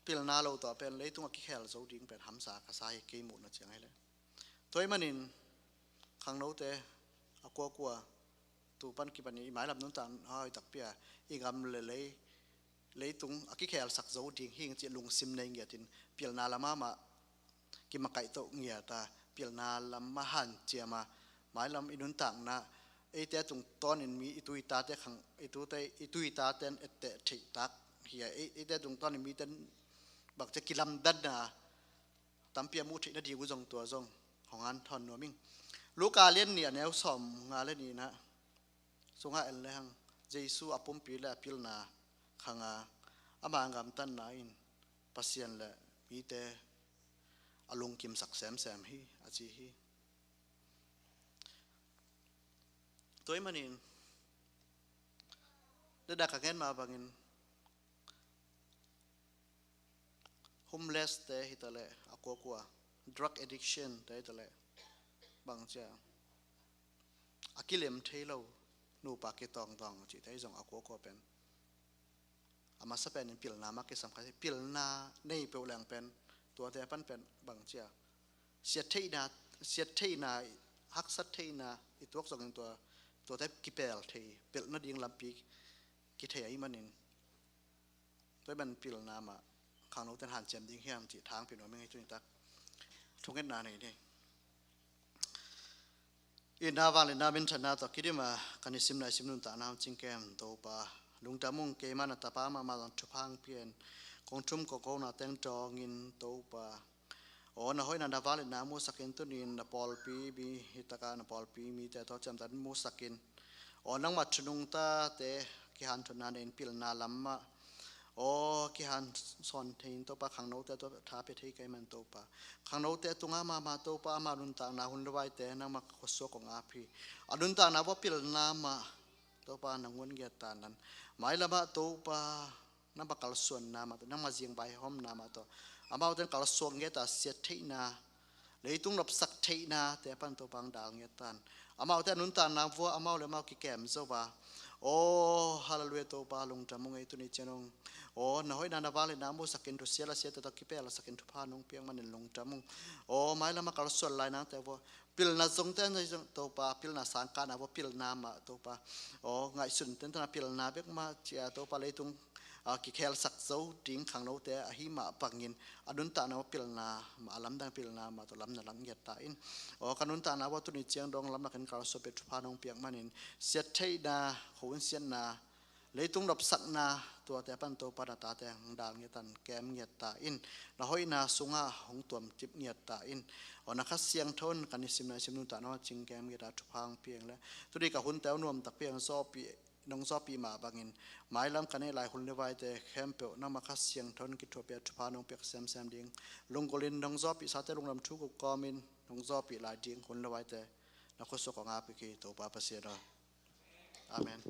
pilna lo tawh pen leitung a kikhel zo ding pen hamsa ka sa hi, kei muhna ciang hi leh. Tua ahih manin khangnote a kuakua tu pan kipan i mailam nuntak hoih tak pia, i gam leh lei, leitung a kikhelsak zo ding hi ing cih lungsim nei ngiat in pilna lam ah mah kimakaih toh ngiat a, pilna lam mah hanciam a, mailam i nuntakna, eite tungtawnin mi i tu i tate khang, i tute, i tu i tate'n etteh theih tak hi a, ei, eite tungtawnin mite'n bang ci a kilamdanna tampi a muh theih nading uh zong tua zong hong hanthawn nuam ing. Luka lian nih a neu sawmnga leh nihna sungah en lehang, Jesu a pumpi leh a pilna khang a, ama gamtatna in Pasian leh mite a lungkimsak semsem hi a ci hi. Tua ahih manin dada ka gen mah bangin homeless te hi ta leh, a kuakua drug addiction te hi ta leh, bang ci a, a kilem thei lo, nupa kitawngtawng cihte hi zong a kuakua pen a masa pen in pilna mah kisam ka hi. Pilna nei peuh leng pen tuate pan pen bang ci a, siat theihna, siat theihna, haksat theihna i tuak zongin tua tuate kipel thei, pelh nading lampi kithei ahih manin, tua ahih manin pilna mah khangnote in hanciam ding hiam cih thang pia nuam ing ei. Tuni tak thungetna nei ni. Itna, vangliatna, minthanna tawh kidim a kan i simna i sim nuntakna hong cingkem Topa, lungdam ung. Keima na tapa mahmah zong thupha hong pia in, kong thum kong kona teng dawngin Topa, aw, na hoihna na vangliatna musak in. Tuni in na pawlpi mi, hi taka na pawlpi mite tawh ciamteh musak in. Aw, nangmah thu nungtate kihanthawnna nei in pilna lam mah, aw, kihanthawn thei in Topa, khangnote tawh tha pia thei ka hih man Topa, khangnote tungah mahmah Topa, amau nuntakna hun le vaite nangmah khuasuak kong ap hi. A nuntakna uah pilna mah Topa nangawn ngiat ta in. Mailamah Topa, nangmah kalsuanna mah tawh, nangmah zingvaihawmna mah tawh amaute in kalsuan ngiat a, siat theihna, leitung nopsak theihnate pan Topa hong dal ngiat ta in. Amaute a nuntakna uah amau le amau kikem zo a, aw, hallelujah Topa, lungdam ung ei. Tuni ciang dong, aw, na hoihna na vangliatna musak in, thusia lasiate tawh kipelsak in thupha nong piak manin lungdam ung. Aw, mailamah kalsuan lai nangte uah pilna zongte nei zong Topa, pilna sangkahna uah pilna mah Topa, aw, ngaihsun tentena pilna bek mah ci a Topa, leitung a, kikhelsak zo ding khangnote ahih mah bangin a nuntakna uah pilna mah, a lamdang pilna mah tawh lam na lak ngiat ta in. Aw, ka nuntakna uah tuni ciang dong lamlak in kalsuan pia thupha nong piak manin siat theihna, khuahun siatna, leitung nopsakna, tuate pan Topa na tate hong dal ngiat ta in, kem ngiat ta in. Na hoihna sungah hong tuamcip ngiat ta in. Aw, na Kha Siangtho in kan i simna i sim nuntakna uah cingkem ngiat a thupha hong pia in leh, tuni ka hunte uh nuam takpi hong zawhpih, nong zawhpih mah bangin mailam ka neih lai hun le vaite khempeuh nangmah Kha Siangtho in kithuahpih a thupha nong piak semsem ding, lunggulh in nong zawhpihsate lungdam thu ko kawmin nong zawhpih lai ding hun le vaite na khuasuak kong ap hi, Topa Pasian aw. Amen.